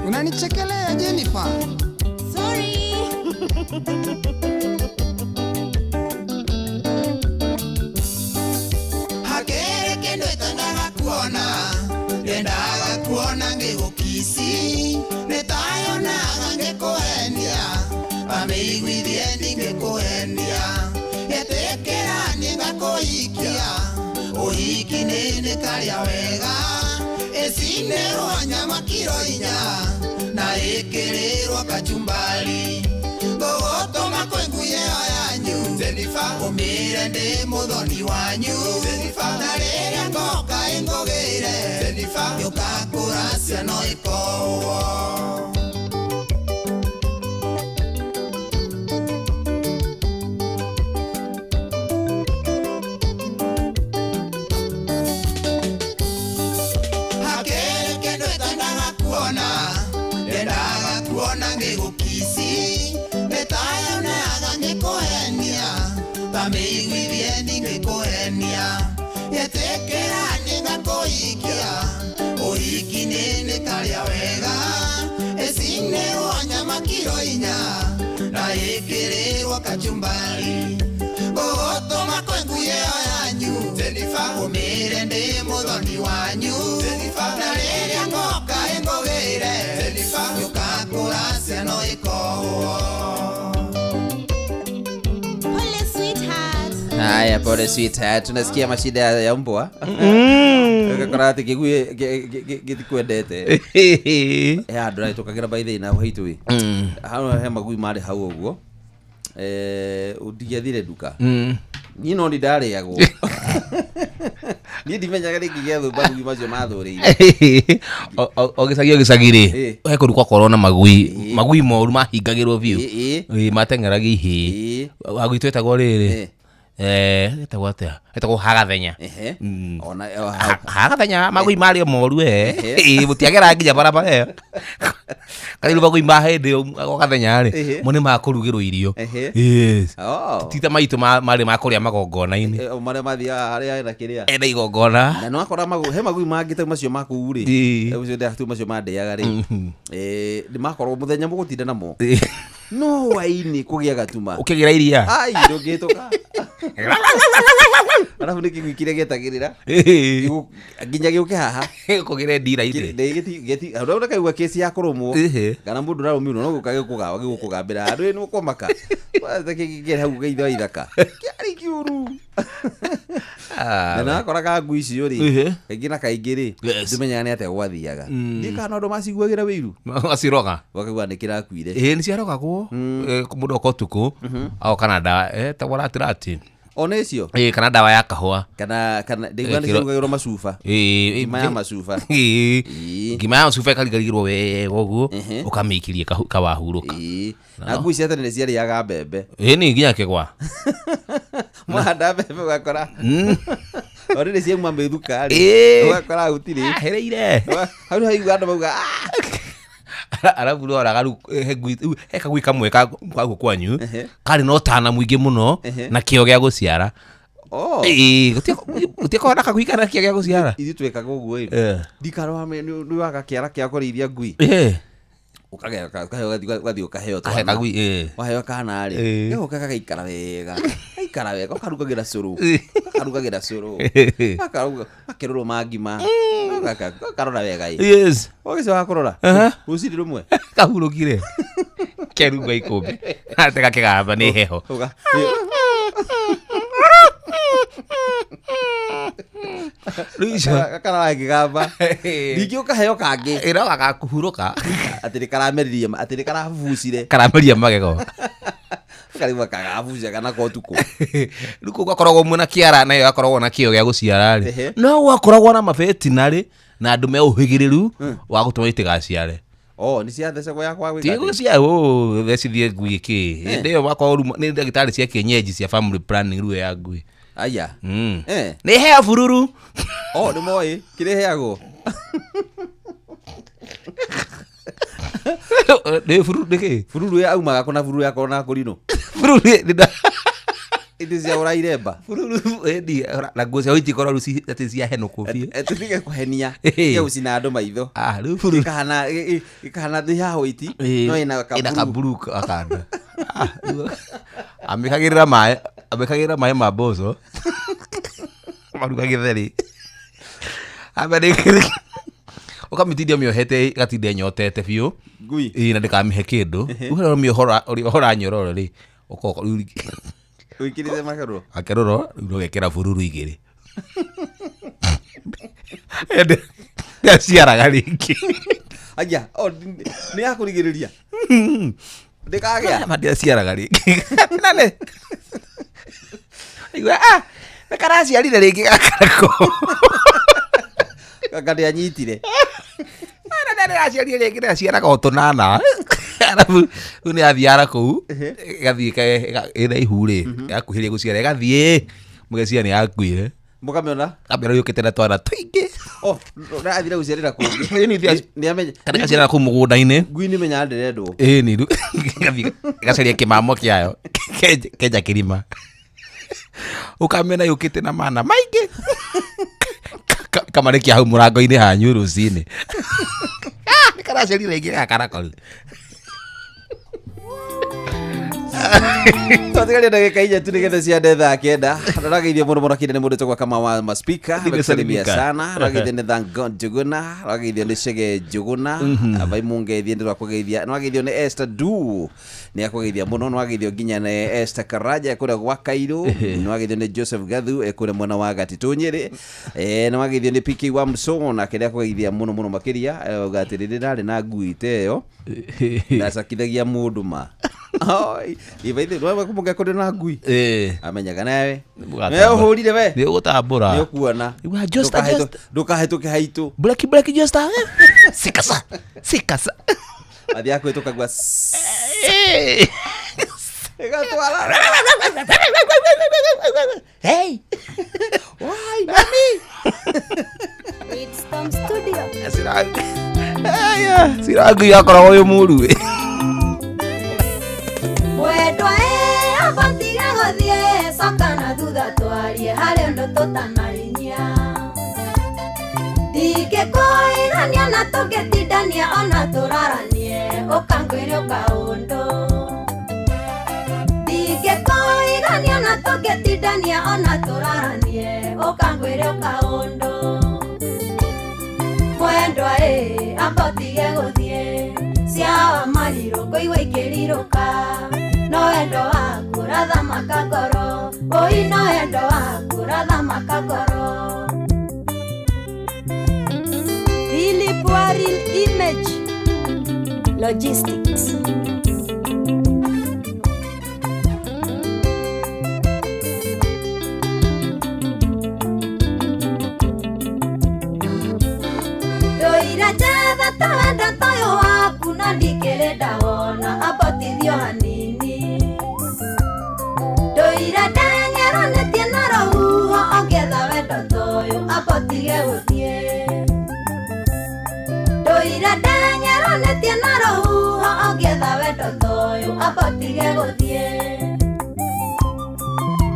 Unanichekelea Jennifer. Sorry. Hakĩrĩ kĩndũ ĩtendaga kuona, ndendaga kuona ngĩgũkici, nĩtayonaga ngĩkũhenia, amĩiguithie ndingĩkũhenia, ĩtĩkĩra niĩ ngakũhikia, ũhiki nĩ nĩkarĩa wega, ĩcinĩrwo nyama kiro inya, na ĩkĩrĩrwo kachumbari. Ngũgũtũma kwĩ ngui ĩyo yanyu Jennifer, ũmĩre ndĩ mũthoni wanyu Jennifer, na rĩrĩa ngoka ĩngũgĩre Jennifer, yũka kũracia no ĩkowo. Hakĩrĩ kĩndũ ĩtendaga kuona, ndendaga kuona ngĩgũkici, nĩtayonaga ngĩkũhenia, ta mĩiguithie ndingĩkũhenia, ĩtĩkĩra niĩ ngakũhikia, ũhiki nĩ nĩkarĩa wega, ĩcinĩrwo nyama kiro inya, na ĩkĩrĩrwo kachumbari. Ngũgũtũma kwĩ ngui ĩyo yanyu Jennifer, ũmĩre ndĩ mũthoni wanyu Jennifer, na rĩrĩa ngoka ĩngũgĩre Jennifer, yũka kũracia no ĩkowo. Pole sweetheart. Haya, pole sweetheart, tunasikia mashida ya mbwa ũgakora atĩ kĩgui gĩtikwendete. He handũ rahĩtũkagĩra by the way na haitũ ĩ hau he magui marĩ hau ũguo, ndingĩathire nduka niĩ no nĩ ndarĩagwo, niĩ ndimenyaga rĩngĩ gĩa thũmba magui macio mathũrĩire. O gĩcagi o gĩcagi rĩ, he kũndũ gwakorwo na magui, magui moru mahingagĩrwo biũ. Mateng'eragia ihĩĩ. Wagwitũ ĩtagwo rĩrĩ, ĩtagwo atĩa, ĩtagwo hagathenya. Ona o hau. Hagathenya magui marĩ o moru we. Mũtiagera nginya barabara ĩyo karĩu magui ma hĩndĩ ĩyo o gathenya rĩ, mo nĩ makũrugĩrwo irio. Yes. Oh. Ti ta maitũ marĩ ma kũrĩa magongona-inĩ. O marĩa mathiaga harĩa hena kĩrĩa ena igongona. Na nĩwakora he magui mangĩ ta macio makũu rĩ, macio tu macio mandĩaga rĩ, nĩ makorwo mũthenya mũgũtinda namo no hwainĩ kũgĩa gatuma ũkĩgĩra iria. Ai, ndũngĩhĩtũka, arabu nĩ kĩgui kĩrĩa gĩetagĩrĩra nginya gĩũke haha. Kũgĩre ndira-inĩ. Ndĩ kaigua kesi ya kũrũmwo kana mũndũ ũrarũmirwo no gũka gĩgũkũgambĩra handũ ĩ nĩũkũmaka kĩngĩ hau geitho wa ithaka kĩarĩ kĩũru. Na nakoraga ngui icio rĩ, kaingĩ na kaingĩ rĩ, ndũmenyaga nĩ atĩa gwathiaga, ndiĩ kana andũ maciguagĩra wĩiru. Maciroga. Ũkaigua nĩ kĩrakuire. Ĩĩ, nĩ ciarogagwo. Mũndũ oka ũtukũ agoka na ndawa ĩtagwo ratirati. Ona icio. Ĩĩ, kana ndawa ya kahũa. Kana ndĩigua nĩ cirugagĩrwo macuba. Ngima ya macuba. Ngima ya macuba ĩkarigarigĩrwo wega ũguo, ũkamĩikĩria kawahurũka. Na ngui cia tene nĩ ciarĩaga mbembe. Ĩĩ, nĩ nginya kĩgwa. Mwahanda mbembe ũgakora o rĩrĩ ciauma mĩthuka rĩ, ũgakora gũtirĩ. Ahereire. Hau nĩ haigua andũ mauga "Ah!" Arabu roraga rĩu he ngui rĩu he kagui kamwe ka gũkũ kwanyu karĩ na ũtana mũingĩ mũno na kĩo gĩa gũciara. Oh. Ĩĩ, gũtiakoragwo na kagui kana kĩo gĩa gũciara. Ithuĩ twĩkaga ũguo ĩ, ndikarwa nĩ waga kĩara kĩa kũrĩithia ngui, ũkagĩa ũgathiĩ ũkaheo Kahe twana. kagui Waheo kana rĩ, gĩgoka gagaikara wega, gaikara wega, ũkarugagĩra cũrũ, gakarugagĩra cũrũ, gakĩrũrũma ngima, gakarora wega ĩ. Ũgĩcoka kũrora rũcinĩ rũmwe kahurũkire kerunga ikũmbĩ ate gakĩgamba nĩ heho. Rĩu icio gakarora gakĩgamba, ningĩ ũkaheo kangĩ. Ĩroga gakũhurũka. Atĩ nĩ karameririe, atĩ nĩ karabucire. Karameria magego. Karigua kagabucaga nako ũtukũ. Rĩu kũu gwakoragwo mwĩna kĩara nayo yakoragwo na kĩo gĩa gũciara rĩ, no gwakoragwo na mabetinarĩ na andũ me ũhĩgĩrĩru wa gũtũma itigaciare. Oh, nĩ ciathecagwo ya kwa gwĩka Ti atĩa? gũcia thecithie ngui kĩ hĩndĩ ĩyo wakorwo rĩu nĩ ndagĩtarĩ cia kienyeji cia family planning rĩu ya ngui. Aya. Nĩ heo bururu. Oh, nĩ moĩ kĩrĩa ĩheagwo. Nĩ bururu nĩ kĩ? Bururu ya aumaga kũna bururu yakorwo na kũrinũ. Bururu nĩ Ithĩ cia ũrairemba. Bururu ĩni na nguo ciao itikorwo rĩu atĩ ciahenũkwo biũ. Tũtige kũhenia. Ĩĩ. Tige gũcina andũ maitho. Ah, rĩu bururu Ĩkahana ĩkahana thĩ ya hwaiti no ĩna ĩna kaburu. kaburu gakanda. Ah, rĩu amĩkagĩrĩra maĩ, amĩkagĩrĩra maĩ ma mboco maruga gĩtheri. Amĩrĩkĩrĩ ũkamĩtindia mĩohete ĩgatinda ĩnyotete biũ. Ngui. Ĩĩ na ndĩkamĩhe kĩndũ. Rĩu harĩa ũramĩohora ũrĩohora nyororo rĩ, ũkoka rĩu Wĩkĩrĩte makerũro. akerũro rĩu ũgekĩra bururu igĩrĩ. Ndĩaciaraga rĩngĩ. Aya, o nĩ ya kũrigĩrĩria. Ndĩkagĩa. Ma ndĩaciaraga rĩngĩ. Nane. Igua ah nĩ karaciarire rĩngĩ gakarako. Kanga ndĩanyitire. Ana ndĩraciarire rĩngĩ ndĩraciaraga o tũnana. Arabu rĩu nĩ yathiara kũu ĩgathiĩ ĩna ihu rĩ yakuhĩrĩria gũciara ĩgathiĩ mũgecia nĩ yakuire. Mũkamĩona? Kamĩona yũkĩte na twana tũingĩ. Oh, ndathire gũciarĩra kũngĩ. Ĩĩ, nĩ ithiaga- Nĩ amenya. Kana ĩgaciarĩra kũu mũgũnda-inĩ. Ngui nĩ menyaga ndĩrendwo. Ĩĩ nĩ rĩu ĩgathiĩ ĩgacaria kĩmamo kĩayo kenja kĩrima. Ũkamĩona yũkĩte na mana maingĩ. Kamarekia hau mũrango-inĩ hanyu rũcinĩ. Ah, nĩ karaciarire rĩngĩ gaka nako rĩu. Twatigaria ndagĩka inya tu nĩgetha ciande thaa kenda. Ndarageithio mũno mũno kinde nĩ mũndũ wĩtagwo Kamau wa Maspika. Nimesalimika. Amekusalimia sana. Ndarageithio nĩ Thank God Njuguna. Ndarageithio nĩ Chege Njuguna. Vai Mungeithie ndĩrakũgeithia. Nĩwageithio nĩ Esther Du. Nĩ akũgeithia mũno. Nĩwageithio nginya nĩ Esther Karaja kũrĩa gwa Kairũ. Nĩwageithio nĩ Joseph Gathu kũrĩa mwena wa Gatitũ Nyĩrĩ. Nĩwageithio nĩ PK wa Msongo nake nĩakũgeithia mũno mũno makĩria. Auga atĩ rĩrĩa ndarĩ na ngui ta ĩyo ndacakithagia mũndũ ma. Oi, ibaithi nĩwe kũndĩ na ngui. Ĩĩ. Amenyaga nawe. Mũgatambũra. We ũhũrire we. Nĩ ũgũtambũra. Nĩ ũkuona. Igua, Josta, Josta. Ndũkahĩtũke haitũ. Blaki blaki Josta. Sikasa. Sikasa. Athiaga kũhĩtũka gua. Ĩĩ. Ĩgatwara. Hey. Why, mami? It's Tom Studio. Aya, cira ngui akoragwo wĩ mũru ĩ. Wendwa ĩ abatiĩ gũthiĩ coka na thutha twarie harĩ ũndũ tũtanarinyia. Ndingĩkũigania na tũngĩtindania ona tũraranie ũkangwĩre ũkaũndũ. Ndingĩkũigania na tũngĩtindania ona tũraranie ũkangwĩre ũkaũndũ. Mwendwa ĩ amba ũtige gũthiĩ ciawa marirũ ngũigua ikĩrirũka no wendo waku ũrathamaka ngoro ũi no wendo waku ũrathamaka ngoro. Philip Waril Image Logistics. Ndoira njetha ta wendo toyũ waku na ndikĩrĩ ndawona ambotithio hanini. Ndoira ndenyeranĩtie na rũhuho ongetha wendo toyũ ambotige gũthiĩ. Ndoira ndenyeranĩtie na rũhuho ongetha wendo toyũ ambotige gũthiĩ.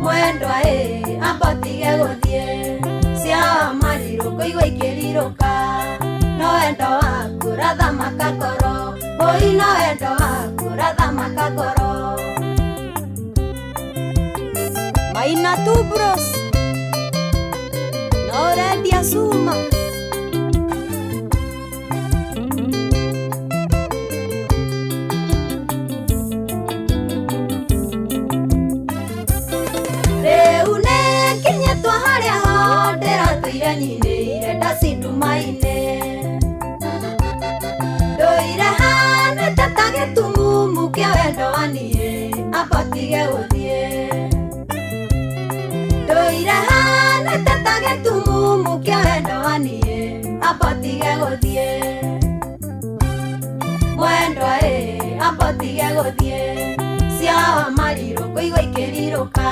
Mwendwa ĩ ambotige gũthiĩ ciawa marirũ ngũigua ikĩrirũka no wendo waku ũrathamaka ngoro ũi no wendo waku ũrathamaka ngoro. Maina Tubros no ũrendia cuma. Rĩu nĩnginyĩtwo harĩa ho ndĩratũire nyinĩire ndacindumainĩ. Ndũire hanĩte ta gĩtumumu kĩa wendo wa niĩ ambotige gũthiĩ. Ndũire hanĩte ta gĩtumumu kĩa wendo wa niĩ ambotige gũthiĩ. Mwendwa ĩ ambotige gũthiĩ ciawa marirũ ngũigua ikĩrirũka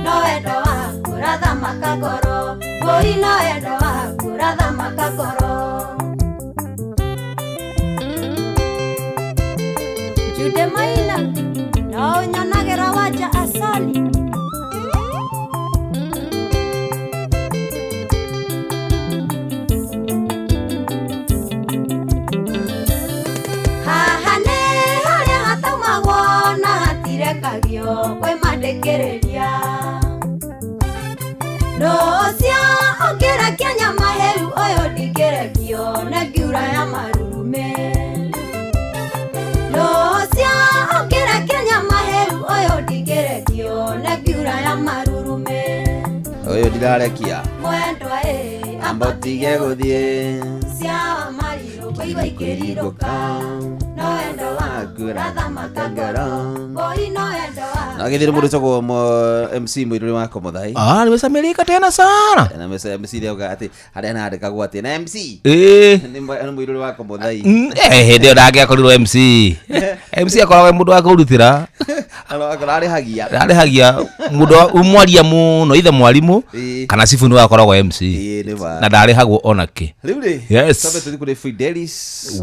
no wendo waku ũrathamaka ngoro ũi no wendo waku ũrathamaka ngoro. Jude Maina no ũnyonagĩra wanja asali. Irarekia Mwendwa ĩ amba ũtige gũthiĩ cia marirũ kũigua ikĩrirũka no wendo waku ũrathamaka ngoro oi no wendo waku Na githire mũndũ wĩtagwo MC Mũirũrĩ wa Komothai. Ah, nimesamirika tena sana. Na MC rĩauga atĩ harĩa nandĩkagwo atĩ na MC Ĩĩ. nĩ Mũirũrĩ wa Komothai. Hĩndĩ ĩyo ndangĩakorirwo MC. MC akoragwo e mũndũ wa kũrutĩra. Akorwo arĩhagia. Arĩhagia mũndũ mwaria mũno ithe mwarimũ kana cibu nĩwe akoragwo MC. Ĩĩ nĩ ma. Na ndarĩhagwo ona kĩ. Rĩu rĩ, Yes. twambe tũthiĩ kũrĩ Fidelis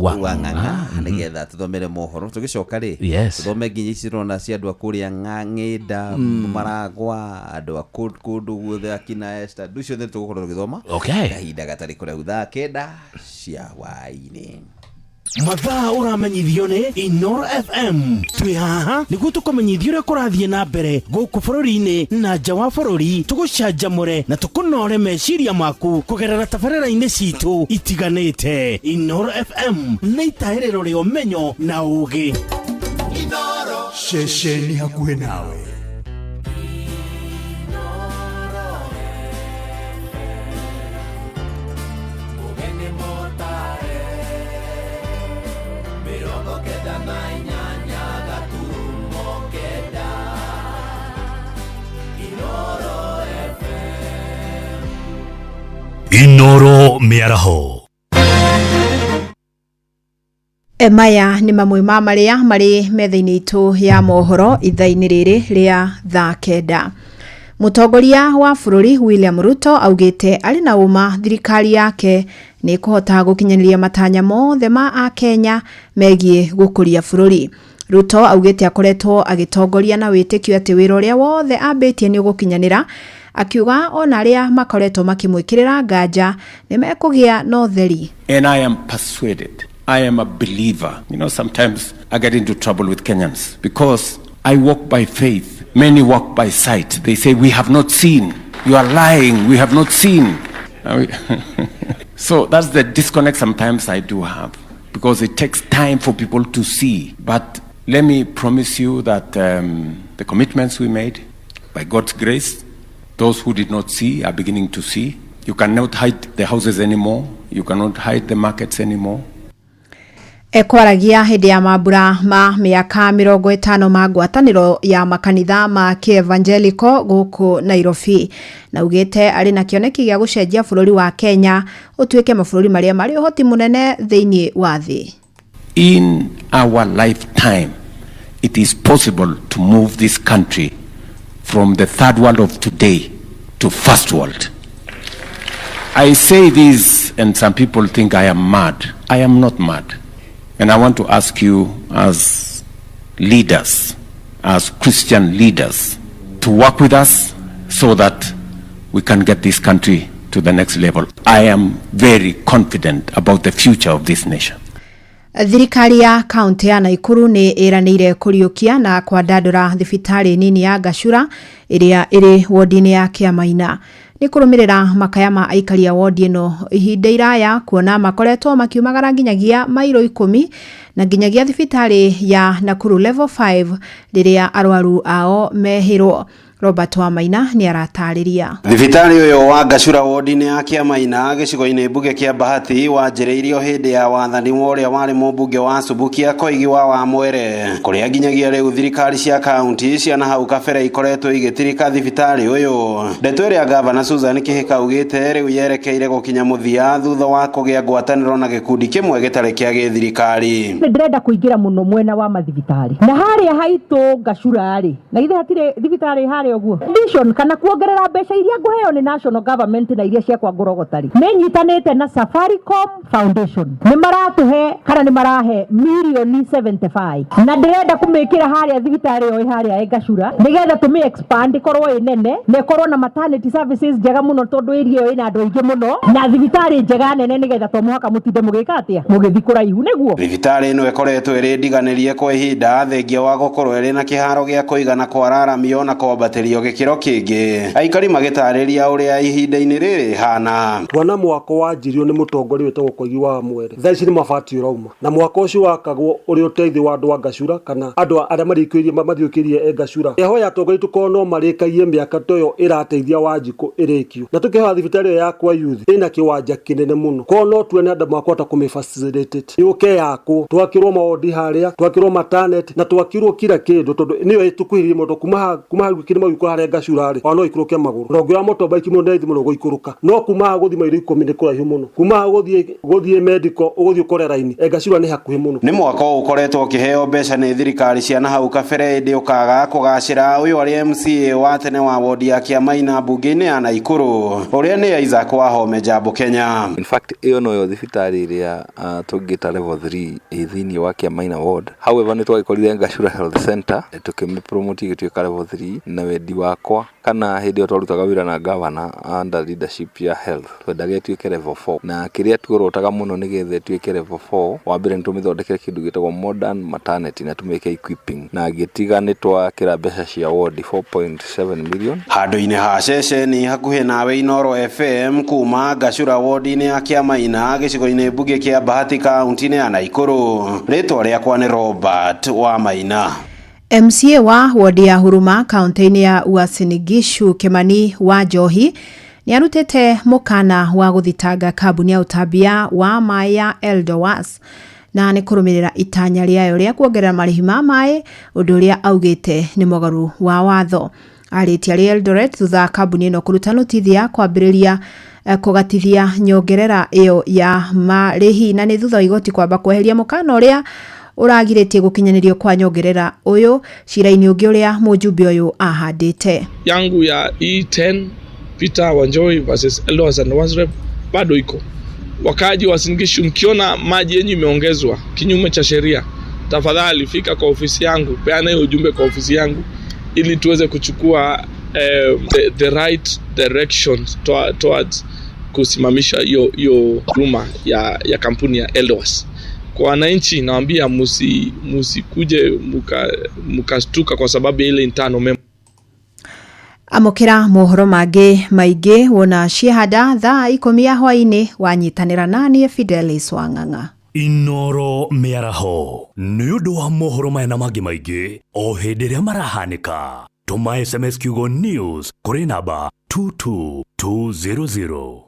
Wang'ang'a. Nĩgetha tũthomere mohoro tũgĩcoka rĩ, Yes. tũthome nginya ici tũrona cia andũ a kũrĩa Ng'ang'ĩnda, Maragwa, andũ a kũndũ guothe akina Esther, ndũ ciothe tũgũkorwo tũgĩthoma Okay. kahinda gatarĩ kũraihu thaa 9 cia hwaĩ-inĩ. Mathaa ũramenyithio nĩ Inoro FM. Twĩ haha nĩguo tũkũmenyithia ũrĩa kũrathiĩ na mbere gũkũ bũrũri-inĩ na nja wa bũrũri, tũgũcanjamũre na tũkũnore meciria maku kũgerera tabarĩra-inĩ citũ itiganĩte. Inoro FM nĩ itahĩrĩro rĩa ũmenyo na ũũgĩ. Ceceni hakuhĩ nawe. Inoro mĩaraho. Maya nĩ mamwe ma marĩa marĩ metha-inĩ itũ ya mohoro ithaa-inĩ rĩrĩ rĩa thaa 9. Mũtongoria wa bũrũri William Ruto augĩte arĩ na ũma thirikari yake nĩ ĩkũhota gũkinyanĩria matanya mothe ma akenya megiĩ gũkũria bũrũri. Ruto augĩte akoretwo agĩtongoria na wĩtĩkio atĩ wĩra ũrĩa wothe ambĩtie nĩ ũgũkinyanĩra, akiuga ona arĩa makoretwo makĩmwĩkĩrĩra nganja nĩ mekũgĩa na ũtheri. And I am persuaded. I am a believer. You know, sometimes I get into trouble with Kenyans because I walk by faith. Many walk by sight. They say, we have not seen. You are lying. We have not seen. So that's the disconnect sometimes I do have, because it takes time for people to see. But let me promise you that the commitments we made, by God's grace, those who did not see are beginning to see. You cannot hide the houses anymore. You cannot hide the markets anymore. Ekwaragia hĩndĩ ya mambura ma mĩaka 50 ma ngwatanĩro ya makanitha ma kĩevangelico gũkũ Nairobi, na ugĩte arĩ na kĩoneki gĩa gũcenjia bũrũri wa Kenya ũtuĩke mabũrũri marĩa marĩ ũhoti mũnene thĩinĩ wa thĩ. In our lifetime, it is possible to move this country from the third world of today to first world. I say this and some people think I am mad. I am not mad. And I want to ask you as leaders, as Christian leaders, to work with us so that we can get this country to the next level. I am very confident about the future of this nation. Thirikari ya kaunti ya Nakuru nĩ ĩranĩire kũriũkia na kwandandũra thibitarĩ nini ya Gachura ĩrĩa ĩrĩ wodi-inĩ ya Kĩamaina. Nĩ kũrũmĩrĩra makaya ma aikari a wodi ĩno ihinda iraya kuona makoretwo makiumagara nginyagia mairo 10 na nginyagia thibitarĩ ya Nakuru level 5 rĩrĩa arwaru ao mehĩrwo. Robert Wamaina nĩ aratarĩria. Thibitarĩ ũyũ wa Gachura wodi-inĩ ya Kĩamaina gĩcigo-inĩ mbunge kĩa Bahati wanjĩrĩirio hĩndĩ ya wathani wa ũrĩa warĩ mũmbunge wa Subukia Koigi wa Wamwere, kũrĩa nginyagia rĩu thirikari cia kaunti cia na hau kabere ikoretwo igĩtirika thibitarĩ ũyũ. Ndeto ĩrĩa gavana Susan Kihika augĩte rĩu yerekeire gũkinya mũthia thutha wa kũgĩa ngwatanĩro na gĩkundi kĩmwe gĩtarĩ kĩa gĩthirikari. Nĩ ndĩrenda kũingĩra mũno mwena wa mathibitarĩ na harĩa haitũ Gachura rĩ, na ithe hatirĩ thibitarĩ harĩa ũguo vision kana kuongerera mbeca iria ngũheo nĩ national government na iria ciakwa ngũrogota rĩ, nĩ nyitanĩte na Safaricom Foundation, nĩ maratũhe kana nĩ marahe mirioni 75 na ndĩrenda kũmĩkĩra harĩa thibitarĩ ĩyo ĩ harĩa ĩ Gachura nĩgetha tũmĩ expand ĩkorwo ĩ nene na ĩkorwo na maternity services njega mũno tondũ area ĩyo ĩna andũ aingĩ mũno na thibitarĩ njega nene nĩgetha to mũhaka mũtinde mũgĩka atĩa mũgĩthiĩ kũraihu nĩguo. Thibitarĩ ĩno ĩkoretwo ĩrĩ ndiganĩrie kwa ihinda thengia wa gũkorwo ĩrĩ na kĩharo gĩa kũigana kwararamio na kwambatĩrio kwambatĩrio gĩkĩro kĩngĩ. Aikari magĩtarĩria ũrĩa ihinda-inĩ rĩrĩ hana. Twana mwako wanjirio nĩ mũtongoria wĩtagwo Koigi wa Mwere. Thaa ici nĩ mabati ũrauma. Na mwako ũcio wakagwo ũrĩ ũteithio wa andũ a Ngacura kana andũ arĩa mathiũkĩirie Ngacura. Ehoya atongoria tũkorwo no marĩkagie mĩaka ta ĩyo ĩrateithia Wanjikũ ĩrĩkio. Na tũkĩhoya thibitarĩ ĩyo ya kwa youth ĩna kĩwanja kĩnene mũno. Korwo no tuone andũ makũhota kũmĩ facilitate. Yũke yakwo, twakĩrwo mawondi harĩa, twakĩrwo maternity na twakĩrwo kila kĩndũ tondũ nĩyo ĩtũkuhĩrĩirie mũno kuma hau kĩrĩma gĩũka harĩa Ngacura rĩ, ona no ikũrũke magũrũ. Na ũngĩoya motorbike mũno nĩ raithi mũno gũikũrũka. No kuma haha gũthiĩ mairo 10 nĩ kũraihu mũno. Kuma haha gũthiĩ medical ũgũthiĩ ũkore raini. Ngacura nĩ hakuhĩ mũno. Nĩ mwako ũkoretwo ũkĩheo mbeca nĩ thirikari cia na hau kabere ĩndĩ ũkaga kũgacĩra. Ũyũ arĩ MCA wa tene wa wodi ya Kĩamaina mbunge-inĩ ya Naikuru ũrĩa nĩ Isaac Wahome Jambo Kenya. In fact ĩyo noyo thibitarĩ ĩrĩa tũngĩta level 3 ĩ thĩinĩ wa Kĩamaina ward. However nĩ twagĩkorire Ngacura Health Center tũkĩmĩpromote ĩgĩtuĩka level 3 na wendi wakwa kana hĩndĩ ĩyo twarutaga wĩra na governor under leadership ya health twendaga ĩtuĩke level 4 na kĩrĩa tuorotaga mũno nĩgetha ĩtuĩke level 4 wa mbere nĩ tũmĩthondekere kĩndũ gĩtagwo modern maternity na tũmĩke equipping na ngĩtiga nĩ twakĩra mbeca cia ward 4.7 million. Handũ-inĩ ha ceceni hakuhĩ nawe Inooro FM kuma Ngacura ward-inĩ ya Kĩamaina gĩcigo-inĩ mbunge kĩa Bahati kaunti-inĩ ya Naikuru. Rĩtwa rĩakwa nĩ Robert Wamaina. MCA wa wodi ya Huruma kaunti-inĩ ya Uasin Gishu Kimani wa Njohi nĩ arutĩte mũkana wa gũthitanga kambuni ya ũtambia wa maĩ ya Eldowas na nĩ kũrũmĩrĩra itanya rĩayo rĩa kuongerera marĩhi ma maĩ, ũndũ ũrĩa augĩte nĩ mũgarũ wa watho. Arĩtie arĩ Eldoret thutha wa kambuni ĩno kũruta notithi ya kwambĩrĩria kũgatithia nyongerera ĩyo ya marĩhi na nĩ thutha wa igoti kwamba kweheria mũkana ũrĩa ũragirĩtie gũkinyanĩrio kwa nyongerera ũyũ cira-inĩ ũngĩ ũrĩa mũjumbe ũyũ ahandĩte. Yangu ya E10 Peter Wanjohi versus Eldowas and Wasrep bado iko. Wakaaji wa Uasin Gishu, mkiona maji yenyu imeongezwa kinyume cha sheria, tafadhali fika kwa ofisi yangu, peana hiyo ujumbe kwa ofisi yangu ili tuweze kuchukua the right direction towards kusimamisha hiyo dhuluma ya kampuni ya Eldowas. Kwa wananchi nawaambia musikuje mukastuka kwa sababu ile internal memo. Amũkĩra mohoro mangĩ maingĩ wona ciehanda thaa 10 ya hwaĩ-inĩ wanyitanĩra naniĩ Fidelis Wang'ang'a. Inooro mĩaraho nĩ ũndũ wa mohoro maya na mangĩ maingĩ o hĩndĩ ĩrĩa marahanĩka. Tũma SMS kiugo news kũrĩ namba 22200.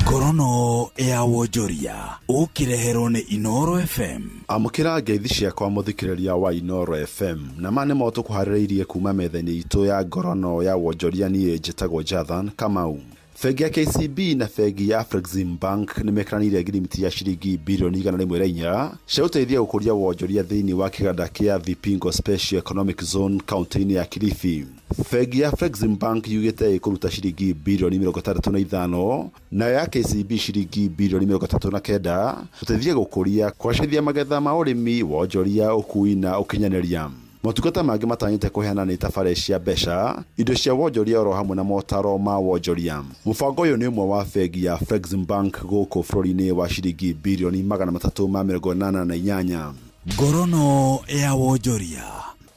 Ngorono ya wonjoria ũkĩreherwo nĩ Inooro FM. Amũkĩra ngeithi ciakwa mũthikĩrĩria wa Inooro FM na ma nĩmo tũkũharĩrĩirie kuma metha-inĩ itũ ya ngorono ya wonjoria. Niĩ njĩtagwo Jathan Kamau. Bengi ya KCB na bengi ya Afrexim Bank nĩ mekĩranĩire ngirimiti ya ciringi birioni 104 cia gũteithia gũkũria wonjoria thĩinĩ wa kĩganda kĩa Vipingo Special Economic Zone kaunti-inĩ ya Kilifi. Bengi ya Afrexim Bank yugĩte ĩkũruta ciringi birioni 65 nayo ya KCB ciringi birioni 39 gũteithia gũkũria kũgacĩrithia magetha ma ũrĩmi, wonjoria, ũkui na ũkinyanĩria. Motungata mangĩ matanyĩte kũheana nĩ tabarĩra cia mbeca, indo cia wonjoria oro hamwe na motaro ma wonjoria. Mũbango ũyũ nĩ ũmwe wa bengi ya Afrexim Bank gũkũ bũrũri-inĩ wa ciringi birioni 388. Ngorono ya wonjoria.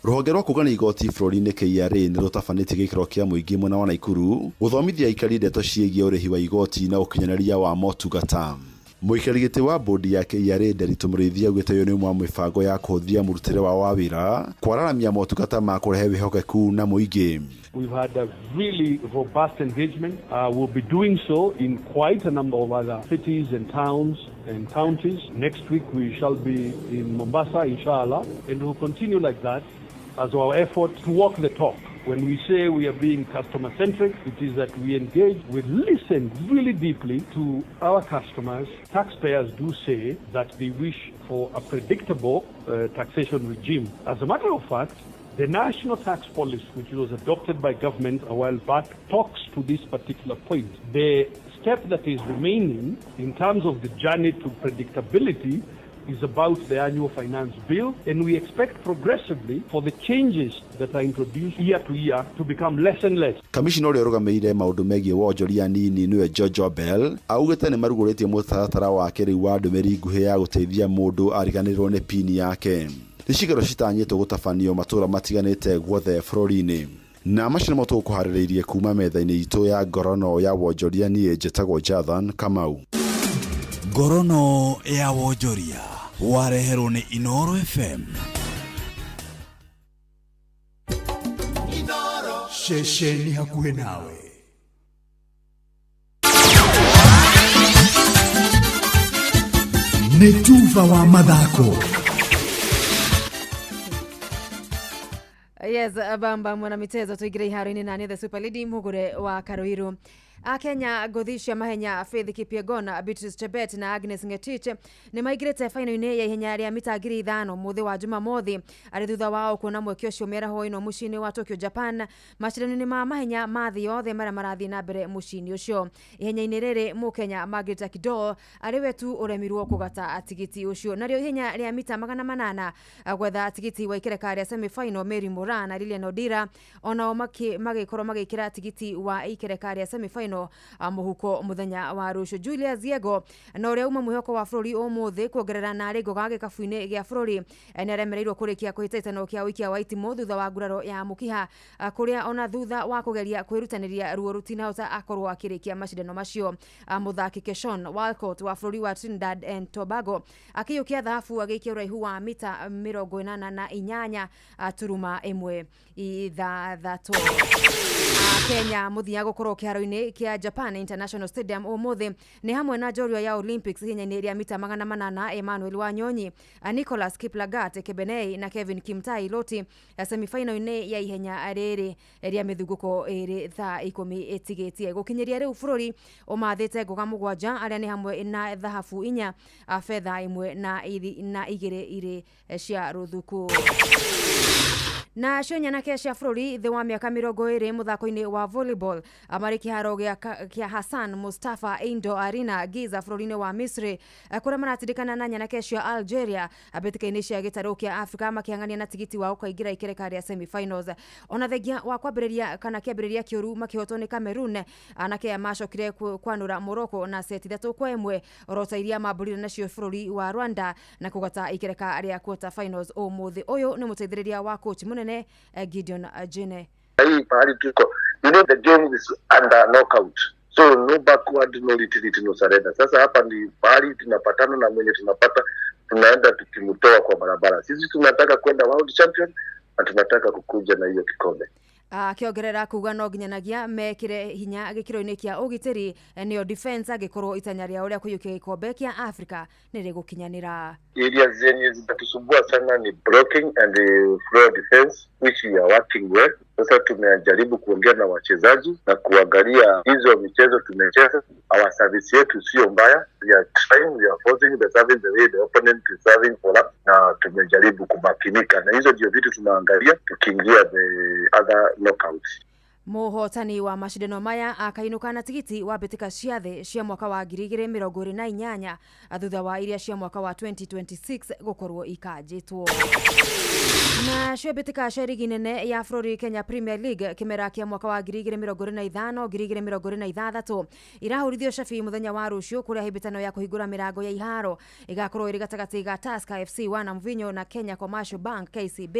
Rũhonge rwa kũngania igoti bũrũri-inĩ KRA nĩ rũtabanĩtie gĩikaro kĩa mũingĩ mwena wa Naikuru gũthomithia aikari ndeto ciĩgiĩ ũrĩhi wa igoti na ũkinyanĩria wa motungata. Mũikarĩri gĩtĩ wa bodi ya KRA Nderitu Mũrĩithi augĩte ũyũ nĩ ũmwe wa mĩbango ya kũhũthia mũrutĩre wao wa wĩra kwararamia motungata ma kũrehe wĩhokeku na mũingĩ. We've had a really robust engagement. We'll be doing so in quite a number of other cities and towns and counties. Next week we shall be in Mombasa, inshallah, and we'll continue like that as our effort to walk the talk. When we say we are being customer-centric, it is that we engage, we listen really deeply to our customers. Taxpayers do say that they wish for a predictable taxation regime. As a matter of fact, the national tax policy, which was adopted by government a while back, talks to this particular point. The step that is remaining in terms of the journey to predictability is about the annual finance bill, and we expect progressively for the changes that are introduced year to year to become less and less. Kamishna ũrĩa ũrũgamĩrĩire maũndũ megiĩ wonjoria nini nĩwe Jojo Bell augĩte nĩ marugũrĩtie mũtaratara wa kĩrĩu wa ndũmĩrĩri nguhĩ ya gũteithia mũndũ ariganĩrwo nĩ pini yake. Nĩ cigero citanyĩtwo gũtabanio matũra matiganĩte guothe bũrũri-inĩ. Na macio nĩmo tũgũkũharĩrĩirie kuma metha-inĩ itũ ya ngorono ya wonjoria. Niĩ njĩtagwo Jathan Kamau. Ngorono ya wonjoria wareherwo nĩ Inoro FM, ceceni hakuhĩ nawe. Nĩ tuba wa mathako. Yes, bamba mwanamitezo, tuingire iharo-inĩ na the super lady mugure wa Karuiru. Akenya ngũthi cia mahenya Faith Kipyegon, Beatrice Chebet na Agnes Ngetich nĩ maingĩrĩte faino-inĩ ya ihenya rĩa mita 5,000 mũthĩ wa Jumamothi, arĩ thutha wao kuona mweke ũcio mĩaraho ĩno mũciĩ-inĩ wa Tokyo, Japan, macindano-inĩ ma mahenya ma thĩ yothe marĩa marathiĩ na mbere mũciĩ-inĩ ũcio. Ihenya-inĩ rĩrĩ Mũkenya Margaret Akidol arĩ we tu ũremirwo kũgata tigiti ũcio. Narĩo ihenya rĩa mita 800 gwetha tigiti wa ikereka rĩa semi-final, Mary Moran na Lilian Odira onao magĩkorwo magĩkĩra tigiti wa ikereka rĩa semi-final mũhuko mũthenya wa rũciũ. Julius Yego na ũrĩa uma mwĩhoko wa bũrũri ũmũthĩ kuongerera narĩ ngoga gĩkabu-inĩ gĩa bũrũri nĩ aremereirwo kũrĩkia kũhĩtahĩtano kĩa ũikia wa itimũ thutha wa nguraro ya mũkiha, kũrĩa ona thutha wa kũgeria kwĩrutanĩria ruo rũtinahota akorwo akĩrĩkia macindano macio. Mũthaki Keshon Walcott wa bũrũri wa Trinidad and Tobago akĩiyũkia thahabu agĩikia ũraihu wa mita 88 turuma 1.6. Kenya mũthia gũkorwo kĩharo-inĩ kĩa Japan International Stadium ũmũthĩ nĩ hamwe na njorua ya Olympics ihenya-inĩ rĩa mita 800 Emmanuel Wanyonyi, Nicholas Kiplagat Kebenei na Kevin Kimtai Loti semifinal-inĩ ya ihenya rĩrĩ rĩa mĩthungũko ĩrĩ thaa 10 ĩtigĩtie. Gũkinyĩria rĩu bũrũri ũmathĩte ngoga 7 arĩa nĩ hamwe na thahabu 4, betha 1 na 2 irĩ cia rũthuku. Na cio nyanake cia bũrũri thĩ wa mĩaka 20 mũthako-inĩ wa volleyball marĩ kĩharo kĩa Hassan Mustafa Indo Arena Giza bũrũri-inĩ wa Misri, kũrĩa maratindĩkana na nyanake cia Algeria mbĩtĩka-inĩ cia gĩtarũ kĩa Afrika makĩhang'ania na tigiti wa gũkaingĩra ikereka rĩa semi-finals. Ona thengia wa kwambĩrĩria kana kĩambĩrĩria kĩũru makĩhotwo nĩ Cameroon, anake aya macokire kwanũra Morocco na seti 3-1 orota iria mambũrire nacio bũrũri wa Rwanda na kũgata ikereka rĩa quarter finals ũmũthĩ. Ũyũ nĩ mũteithĩrĩria wa coach mũnene Gideon Jene. Hii pahali tuko, you know, the game is under knockout, so no backward, no retreat, no surrender. Sasa hapa ni pahali tunapatana na mwenye tunapata, tunaenda tukimtoa kwa barabara. Sisi tunataka kwenda world champion na tunataka kukuja na hiyo kikombe. Akĩongerera kuga no nginyanagia mekĩre hinya gĩkĩro-inĩ kĩa ũgitĩri nĩyo defense angĩkorwo itanya rĩao rĩa kũiyũkia gĩkombe kĩa Afrika nĩ rĩgũkinyanĩra. Areas zenye zinatusumbua sana ni blocking and the floor defense, which we are working well. Sasa tumejaribu kuongea na wachezaji na kuangalia hizo michezo tumecheza. Our service yetu sio mbaya, we are trying, we are forcing the service the way the opponent is serving for us, na tumejaribu kumakinika, na hizo ndio vitu tunaangalia tukiingia the other knockouts. Mũhotani wa macindano maya akainũka na tigiti wa mbĩtĩka cia thĩ cia mwaka wa 2028 thutha wa iria cia mwaka wa 2026 gũkorwo ikanjĩtwo. Na cio mbĩtĩka cia rigi nene ya bũrũri Kenya Premier League kĩmera kĩa mwaka wa 2025 2026 irahũrithio cabi mũthenya wa rũciũ, kũrĩa hĩmbĩtano ya kũhingũra mĩrango ya iharo ĩgakorwo ĩrĩ gatagatĩ ga Tusker FC wana Mvinyo na Kenya Commercial Bank KCB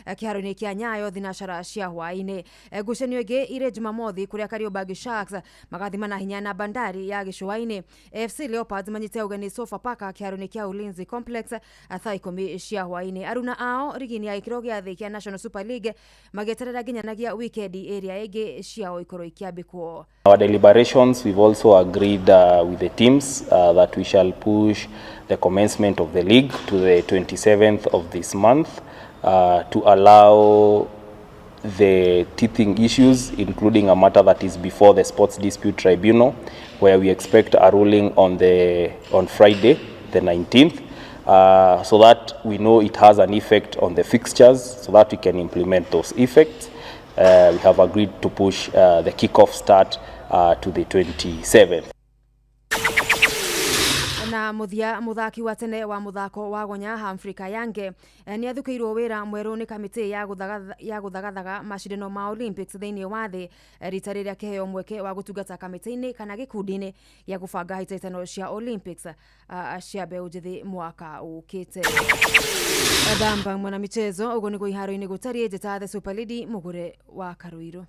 kĩharo-inĩ kĩa Nyayo thinacara cia hwaĩ-inĩ. Ngucanio ĩngĩ irĩ Jumamothi kũrĩa Kariobangi Sharks magathimana hinya na Bandari ya gĩcũa-inĩ. AFC Leopards manyite ũgeni Sofapaka kĩharo-inĩ kĩa Ulinzi Complex thaa 10 cia hwaĩ-inĩ. Aruna ao rigi-inĩ ya gĩkĩro gĩa thĩ kĩa National Super League magĩeterera nginyanagia wikendi ĩrĩa ĩngĩ ciao ikorwo ikĩambĩkwo. Our deliberations, we've also agreed with the teams that we shall push the commencement of the league to the 27th of this month to allow the teething issues, including a matter that is before the Sports Dispute Tribunal, where we expect a ruling on Friday, the 19th, so that we know it has an effect on the fixtures, so that we can implement those effects. We have agreed to push the kickoff start to the 27th. Na Na muthia muthaki wa tene wa muthako wa gonya Humphrey Kayange ni athukirwo wira mweru ni kamiti ya guthagathaga macindano ma Olympics thiini wa thi rita riria kiheo mweke wa gutungata kamiti-ini kana gikundi-ini ya gubanga hitaitano cia Olympics cia mbeũ njithi mwaka ukite. Bamba mwana michezo ugo niguo iharo-ini gutarie njita the Super Lady mugure wa Karuiru.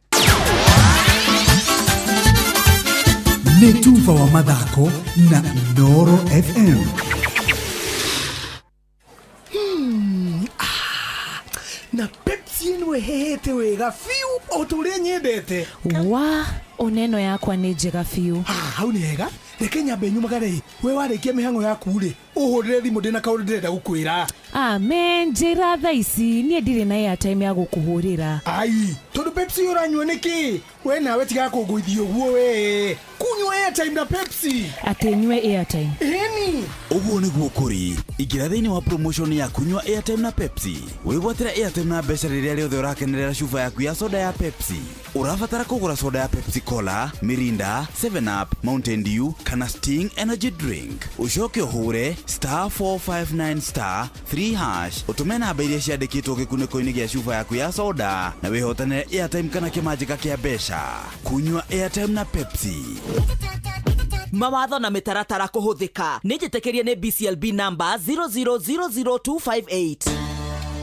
Nĩ tuba wa mathako na Inooro FM. Na Pepsi ĩno ĩhehete wega biũ o ta ũrĩa nyendete. Wa oneno yakwa nĩ njega biũ. Hau nĩ hega. Reke nyambe nyumagare. We warĩkia mĩhang'o yaku rĩ, ũhũrĩre thimũ ndĩna kaũndũ ndĩrenda gũkwĩra. Amen, njĩra thaa ici niĩ ndirĩ na airtime ya gũkũhũrĩra. Ai, tondũ Pepsi ũranyua nĩkĩ? We nawe tiga kũngũithia ũguo we. Kunyua airtime na Pepsi. Atĩ nyue airtime. Ĩni. Ũguo nĩguo kũrĩ. Ingĩra thĩinĩ wa promotion ya kunyua airtime na Pepsi. Wĩgwatĩre airtime na mbeca rĩrĩa rĩothe ũrakenerera cuba yaku ya soda ya Pepsi. Ũrabatara kũgũra soda ya Pepsi Cola, Mirinda, 7 Up, Mountain Dew kana Sting Energy Drink. Ũcoke ũhũre *459 *3# ũtũme namba iria ciandĩkĩtwo gĩkunĩko-inĩ gĩa cuba yaku ya soda na wĩhotanĩre airtime kana kĩmanjĩka kĩa mbeca. Kunyua airtime na Pepsi. Mawatho na mĩtaratara kũhũthĩka nĩ njĩtĩkĩrie nĩ BCLB number 0000258.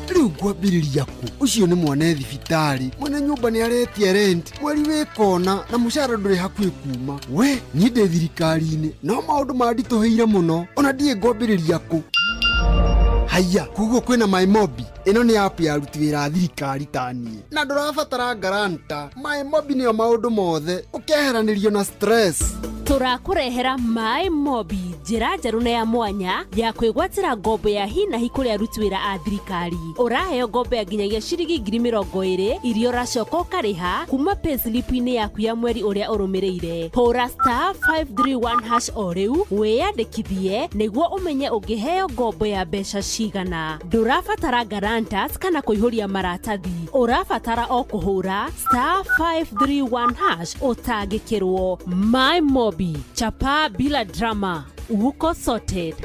Rĩu ngwambĩrĩria kũ? Ũcio nĩ mwana thibitarĩ, mwene nyũmba nĩ aretia rent, mweri wĩ kona na mũcara ndũrĩ hakuhĩ kuma. We niĩ ndĩ thirikari-inĩ no maũndũ manditũhĩire mũno, ona ndiĩ ngwambĩrĩria kũ. Haiya, koguo kwĩna MyMobi. Ĩno nĩ app ya aruti wĩra a thirikari ta niĩ, na ndũrabatara guarantor. MyMobi nĩyo maũndũ mothe, ũkeheranĩrio na stress. Tũrakũrehera MyMobi, njĩra njerũ na ya mwanya ya kwĩgwatĩra ngombo ya hi na hi kũrĩ aruti wĩra a thirikari. Ũraheo ngombo ya nginyagia ciringi 20,000 iria ũracoka ũkarĩha kuma payslip-inĩ yaku ya mweri ũrĩa ũrũmĩrĩire. Hũra *531# o rĩu wĩyandĩkithie nĩguo ũmenye ũngĩheo ngombo ya mbeca cigana. Ndũrabatara guarantors kana kũihũria maratathi, ũrabatara o kũhũra *531# ũtangĩkĩrwo. MyMobi, chapa bila drama, uko sorted.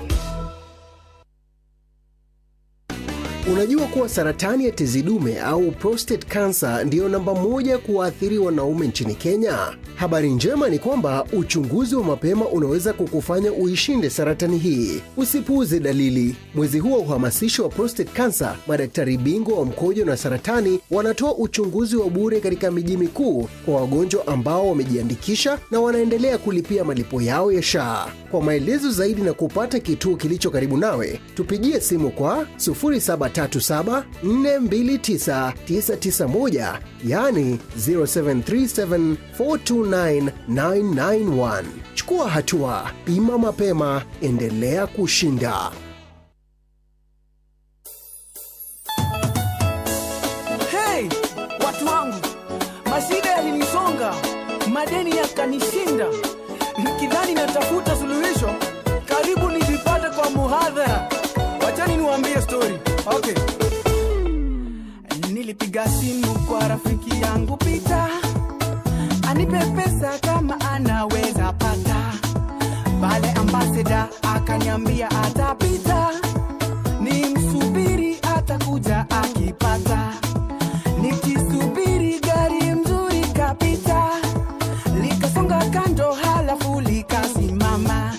Unajua kuwa saratani ya tezi dume au prostate cancer ndiyo namba 1 kuathiri wanaume nchini Kenya? Habari njema ni kwamba uchunguzi wa mapema unaweza kukufanya uishinde saratani hii. Usipuuze dalili. Mwezi huu wa uhamasisho wa prostate cancer, madaktari bingwa wa mkojo na saratani wanatoa uchunguzi wa bure katika miji mikuu kwa wagonjwa ambao wamejiandikisha na wanaendelea kulipia malipo yao ya SHA. Kwa maelezo zaidi na kupata kituo kilicho karibu nawe, tupigie simu kwa 0737 429 991, yani 0737 429 991. Chukua hatua, pima mapema, endelea kushinda. Hey, watu wangu, mashida yalinisonga, madeni yakanishinda. Nikidhani natafuta suluhisho, karibu nijipate kwa muhadhara. Wachani niwaambie story. Okay. Nilipiga simu kwa rafiki yangu Peter, anipe pesa kama anaweza pata. Pale ambassador akaniambia atapita, nimsubiri atakuja akipata. Nikisubiri gari mzuri kapita, likasonga kando halafu likasimama.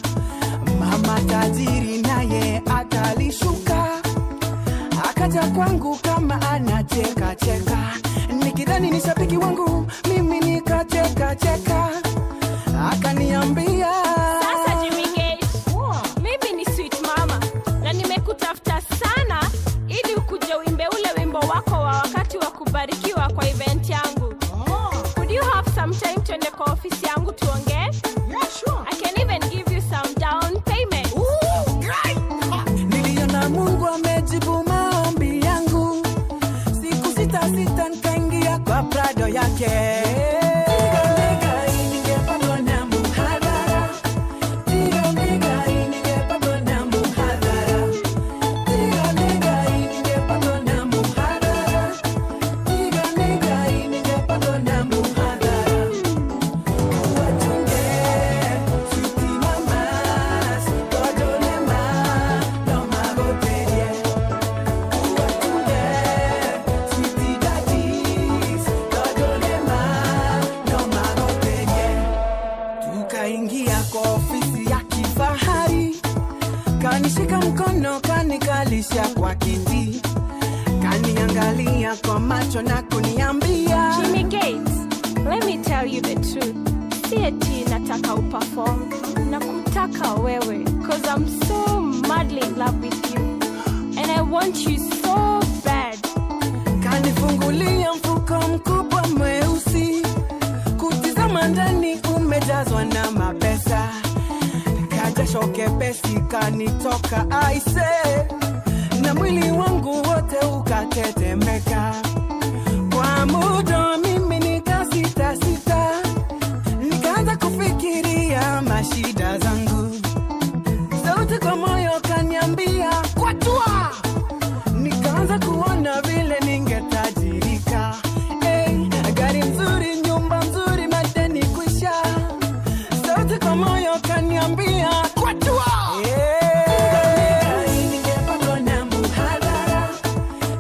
Mama tajiri naye akalishuka, akaja kwangu kama anacheka cheka. Nikidhani ni shabiki wangu, mimi nikacheka cheka. Akaniambia, sasa Jimmy Gate, mimi ni sweet mama na nimekutafuta sana ili ukuje uimbe ule wimbo wako wa wakati wa kubarikiwa kwa event yangu. Could you have some time tuende kwa ofisi yangu tuongee? Yeah, sure. I can even give you some down payment. Ooh, great. Niliona Mungu amejibu maombi yangu. Siku sita sita nikaingia kwa Prado yake. Nikaingia kwa ofisi ya kifahari, kanishika mkono, kanikalisha kwa kiti, kaniangalia kwa macho na kuniambia, Jimmy Gates, let me tell you the truth. Si eti nataka uperform, nakutaka wewe, 'cause I'm so madly in love with you and I want you so bad. Kanifungulia mfuko mkubwa mweusi, kutizama ndani umejazwa na mapesa, kajasho kepesi kanitoka aise, na mwili wangu wote ukatetemeka. Kwa muda mimi nikasita sita, nikaanza kufikiria mashida zangu. Sauti kwa moyo kaniambia kwatua, nikaanza kuona vile ningetajirika. Hey, gari nzuri, nyumba nzuri, madeni kwisha. Sauti kwa moyo kaniambia kwatua. Hey, ningepatwa na muhadhara.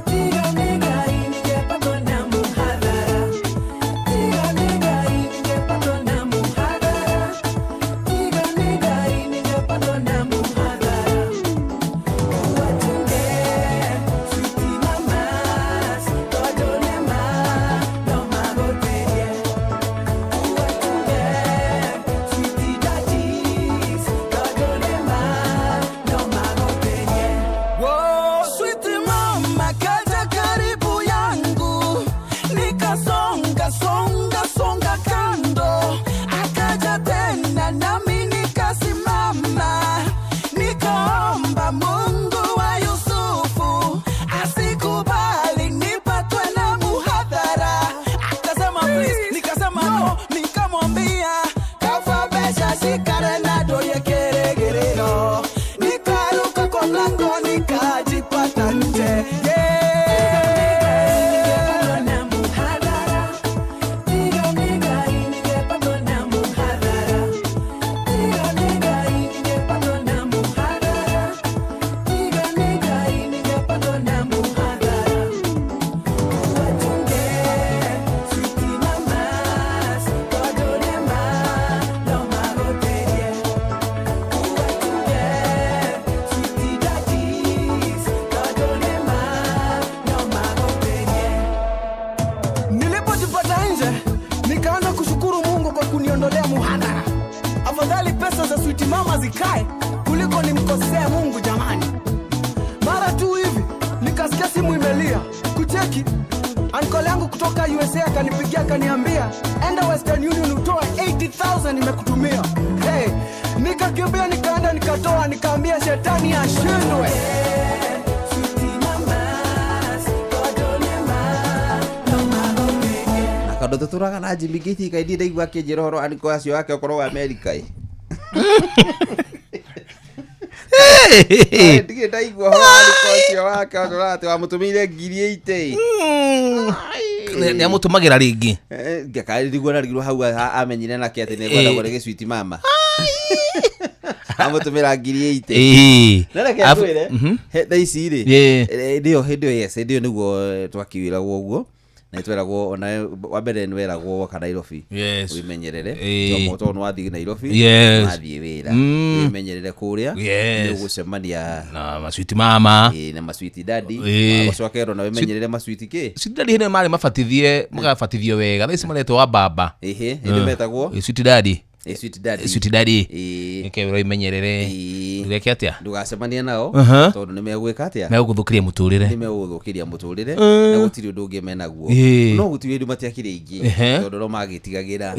Tiga nigga, ningepatwa na muhadhara. Tiga nigga, ningepatwa na muhadhara. Tiga nigga, ningepatwa na muhadhara. Wachunge, sweetie mamas, tojone ma, no magoterie. Wachunge, sweetie daddies, tojone ma, no magoterie. Whoa, sweetie mama kaja karibu yangu, nikasonga songa songa kando, akaja tena nami nikasimama, nikaomba Mungu wa Yusufu asikubali nipatwe na muhadhara. Akasema please, nikasema no, nikamwambia kafa besha shikare na doye keregerero, nikaruka kwa mlango nikajipata nje. Nilipojipata nje nikaanza kushukuru Mungu kwa kuniondolea muhadhara. Afadhali pesa za switi mama zikae kuliko nimkosee Mungu jamani. Mara tu hivi nikasikia simu imelia, kucheki ankole yangu kutoka USA akanipigia akaniambia, enda Western Union utoe 80,000 nimekutumia. Hey, nikakimbia nikaenda nikatoa, nikaambia shetani ashindwe. Na kaũndũ tũtũraga na Jimmy Gate kaĩ ndiĩ ndaigua akĩnjĩra ũhoro aniko acio wake ũkorwo wa Amerika ĩ. Kaĩ ndirĩ ndaigua ũhoro wa aniko acio wake ũtũraga atĩ wamũtũmĩire 80,000 ĩ. Nĩ amũtũmagĩra rĩngĩ. Ndigua narigirwo hau amenyire nake atĩ nĩngwenda kũrĩ gĩcuiti mama amũtũmĩra 80,000. Na reke ngwĩre, thaa ici rĩ, hĩndĩ ĩyo hĩndĩ ĩyo yes hĩndĩ ĩyo nĩguo twakiwĩragwo ũguo na nĩtweragwo ona wa mbere nĩweragwo woka Nairobi wĩmenyerere tondũ nĩ wathiĩ Nairobi wathiĩ wĩra wĩmenyerere kũrĩa nĩũgũcemania na maswiti mama na maswiti daddy ũcoke erwo na wĩmenyerere maswiti kĩ Sweet daddy hĩndĩ ĩyo marĩ mabatithie magabatithio wega thaa ici maretwo wa baba. Ĩhĩ, hĩndĩ metagwo Sweet daddy. Sweet daddy. Sweet daddy. Nĩkewĩrwo imenyerere ndũgeke atĩa ndũgacemanie nao tondũ nĩmegwĩka atĩa megũgũthũkĩria mũtũrĩre nĩmegũgũthũkĩria mũtũrĩre na gũtirĩ ũndũ ũngĩ menaguo no gũtirĩ ũndũ matiakĩrĩ aingĩ tondũ no magĩtigagĩra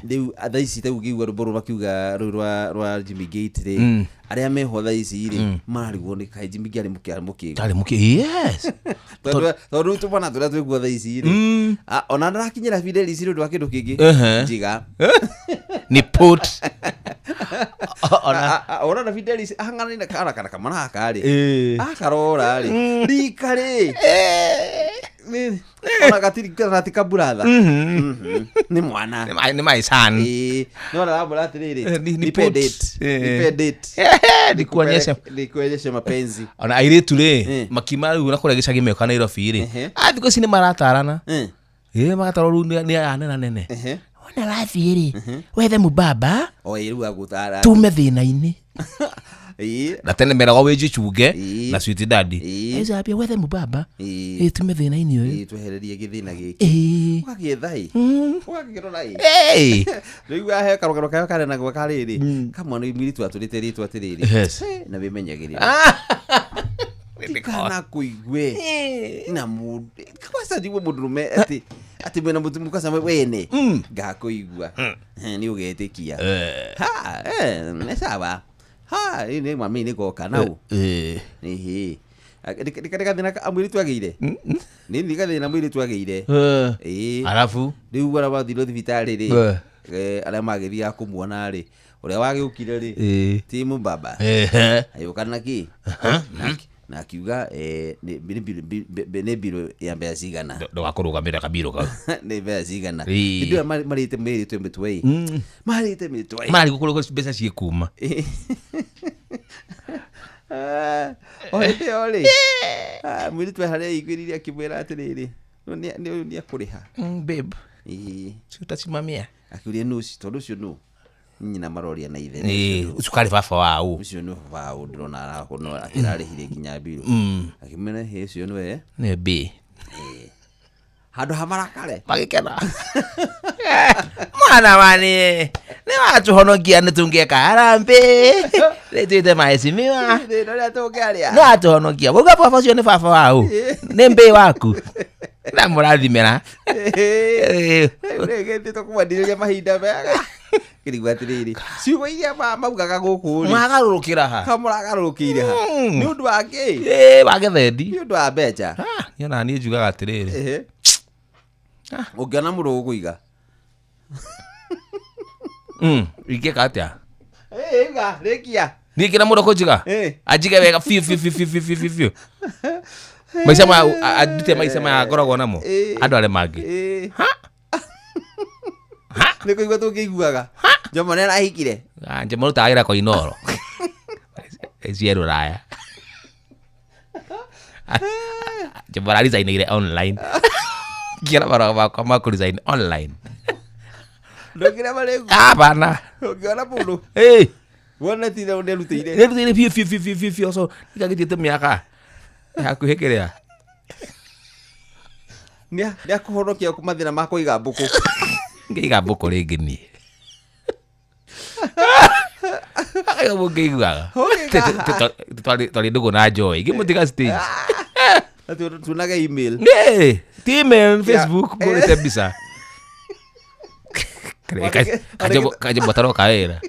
rĩu thaa ici ta ũngĩigua rwĩmbo rũrũ makiuga rũu rwa Jimmy Gate rĩ arĩa meho thaa ici rĩ mararigwo nĩ kaĩ Jimmy Gate arĩ mũkĩgu arĩ mũkĩgu yes tondũ rĩu tũmwana tũrĩa twĩkuo thaa ici rĩ ona ndarakinyĩra Fidelis nĩ ũndũ wa kĩndũ kĩngĩ njiga ni put ona na Fidelis ahang'anaine kana kana kamwana gaka rĩ akarora rĩ rika rĩ ona gatiri kana ti kaburatha nĩ mwana nĩ my son nĩ ona arambwĩra atĩrĩrĩ nipe date nipe date nikuonyeshe nikuonyeshe mapenzi ona airĩtu rĩ makima rĩu na kũrĩa gĩcagi meka Nairobi rĩ thikũ ici nĩ maratarana magatarwo rĩu nĩ aya nene nene Wona rathiĩ rĩ, wethe mũbaba O ĩ rĩu agũtara. tume thĩna-inĩ. Ĩ. Na tene meragwo wĩnjicunge na sweet daddy. Ĩcambia wethe mũbaba, ĩ tume thĩna-inĩ ũyũ. Ĩ twehererie gĩthĩna gĩkĩ. Ĩ. Ũgagĩetha ĩ. Ũgakĩrora ĩ. Ĩ. Rĩu ahe karũgano kayo karĩ nagwo karĩrĩ. Kamwana mũirĩtu atũrĩte rĩtwa atĩrĩrĩ. Yes. Na wĩmenyagĩrĩre. Kana kũigue na mũndũ kwanza njigue mũndũrũme atĩ atĩ mwĩna mũtumia kwanza wene ngakũigua. Nĩ ũgetĩkia. Ha, nĩ sawa. Ha, ĩ nĩ mami nĩ goka nau. Ĩhĩ. Nĩ gathĩna mũirĩtu agĩire. Nĩ gathĩna mũirĩtu agĩire. Ĩĩ. Arabu Rĩu arĩa mathirwo thibitarĩ rĩ, arĩa magĩthiaga kũmuona rĩ, ũrĩa wagĩũkire rĩ, ti mũbaba. Agĩũka na kĩ? Na akiuga nĩ mbirũ ya mbeca cigana. Ndũgakũrũgamĩrĩra kabirũ kau. Nĩ mbeca cigana. Ĩĩ. Hĩndĩ ĩyo marĩte mĩrĩtwe mĩtwe ĩ. Marĩte mĩtwe. Mararigwo kũrĩa mbeca ciĩkuma. O hĩndĩ ĩyo rĩ, mũirĩtu harĩa aiguĩrĩire akĩmwĩra atĩrĩrĩ, ũyũ nĩ akũrĩha. Babe. Ĩĩ. Si utasimamia. Akiuria nũ ũcio, tondũ ũcio nũ? Nyina maroria na ithe. Ĩĩ, ũcio karĩ baba wa ũ. Ũcio nĩ baba wa ũ ndĩrona arahũnwo akĩrarĩhire nginya mbirũ. Akĩmwĩra hĩ ũcio nĩwe. Nĩ mbĩ. Handũ ha marakare. Magĩkena. Mwana wani, nĩ watũhonokia nĩ tũngĩeka harambĩ. Nĩ twĩte maheshimiwa. Thĩna ũrĩa tũngĩaria. Nĩ watũhonokia. Wauga baba ũcio nĩ baba wa ũ. Nĩ mbĩ waku. Na mũrathimĩra. Rĩu gĩthĩ tũkũmwandirĩria mahinda mega. Kĩrigwo atĩrĩrĩ, ciugo iria maugaga gũkũ rĩ. Mwagarũrũkĩra ha? Ka mũragarũrũkĩire ha? Nĩ ũndũ wa kĩ? Ĩĩ, wa gĩthendi. Nĩ ũndũ wa mbeca. Niĩ ona niĩ njugaga atĩrĩrĩ. Ũngĩona mũndũ ũgũkũiga. Ingĩka atĩa? Ĩĩ, uga, rĩkia. Niĩ ngĩona mũndũ kũnjiga? Anjige wega biũ biũ biũ biũ biũ biũ biũ. Maica maya andute maica maya ngoragwo namo. Andũ arĩa mangĩ. Nĩ kũigua tũngĩiguaga. Njomo nĩ arahikire. Njomo rutaga wĩra kwa Inoro. Cie rũraya. Njomo araricainĩire online. Ngĩona marũa makwa ma kũresign online. Ndũngĩra marĩgu. Hapana. Ũngĩona mũndũ. Ĩĩ. Wone ti nĩ erutĩire. Nĩ erutĩire biũ biũ biũ biũ biũ so nĩkagĩthiĩte mĩaka hakuhĩ kĩrĩa. Nĩ akũhonokia mathĩna ma kũiga mbũkũ. Ngĩiga mbũkũ rĩngĩ niĩ. Ayo mũngĩiguaga. Twarĩ ndũgũ na Joy. Ngĩmũtiga stage. Tuonaga email. Nĩ, ti email, Facebook, mbũrĩte mbica. Kanjũmbo ataroka wĩra.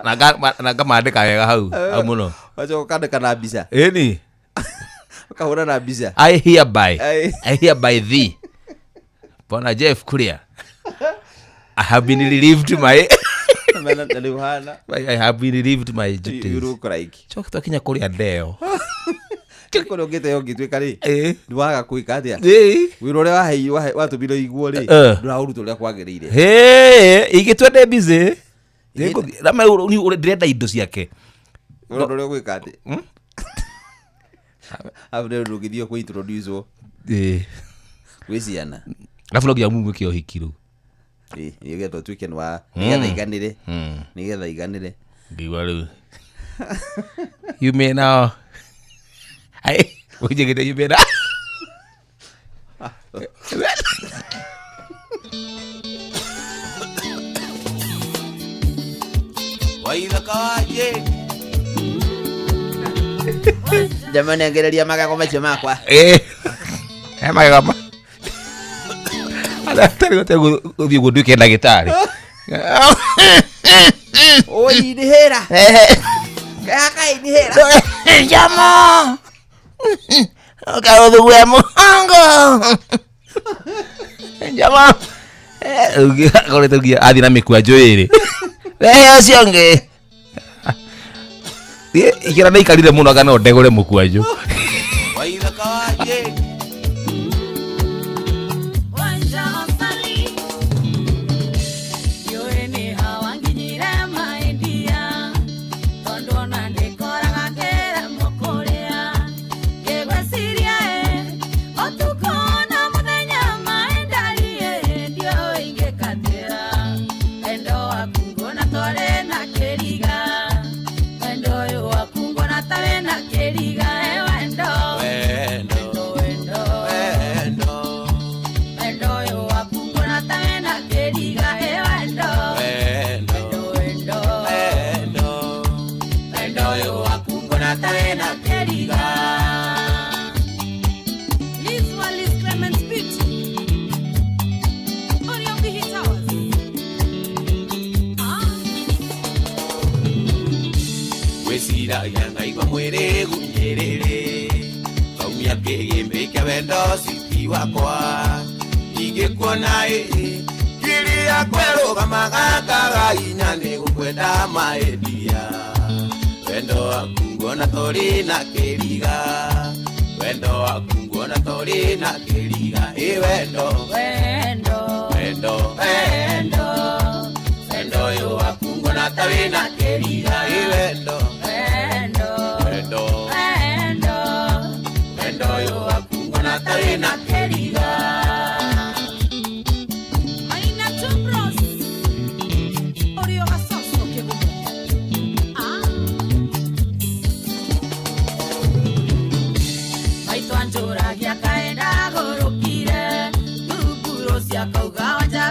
Na ngamandĩka wega hau, hau mũno. Wacoka ũkandĩka na mbica. Ĩni. Ũkahũra na mbica. I hereby thee. Bwana Jeff Kuria. I have been relieved my I have been relieved my duties. You look like. Coka twakinya kũrĩa ndeo. Kũrĩa ũngĩte ũngĩtuĩka rĩ, nĩ waga gwĩka atĩa? Wĩra ũrĩa waheirwo watũmirwo iguo rĩ, ndũraũruta ũrĩa kwagĩrĩire. Ingĩtua ndĩ busy. Ndĩrenda indo ciake. Ũrĩa ũrĩa ũgwĩka atĩa? Arabu rĩu ndũngĩthiĩ kũ-introduce-wo. Gwĩ ciana. Arabu no nginya mumwĩke ũhiki rĩu. Nĩgetha ũtuĩke nĩ wa nĩgetha iganĩre. Nĩgetha iganĩre. Ngĩigua rĩu. You may now. Ai, ũnjĩgĩte you may now. Waithaka waje. Jamani angereria magego macio makwa. Magego ma. Atarĩ gũte gũthiĩ ũguo nduĩke ndagĩtarĩ. Oi inihera. Kaka inihera. Jamo. Ũkarũthugua mũgongo. Jamo. Akoretwo nginya athiĩ na mĩkwanjũ ĩrĩ. Rehe ũcio ũngĩ. Ikĩra ndaikarire mũno anga no ndegũre mũkwanjũ. Waithaka waje. Ndĩciragia ngaigua mwĩrĩ gunyĩrĩrĩ Ngaumia kĩgĩmbĩ kĩa wendo citi wakwa Ingĩkuona ĩ Ngiri yakwa ĩrũgamaga ngaga hinya nĩ gũkwenda maendia Wendo waku nguona tũrĩ na kĩriga Wendo waku nguona tũrĩ na kĩriga Ĩ wendo Wendo Wendo Wendo Wendo ũyũ waku nguona ta wĩna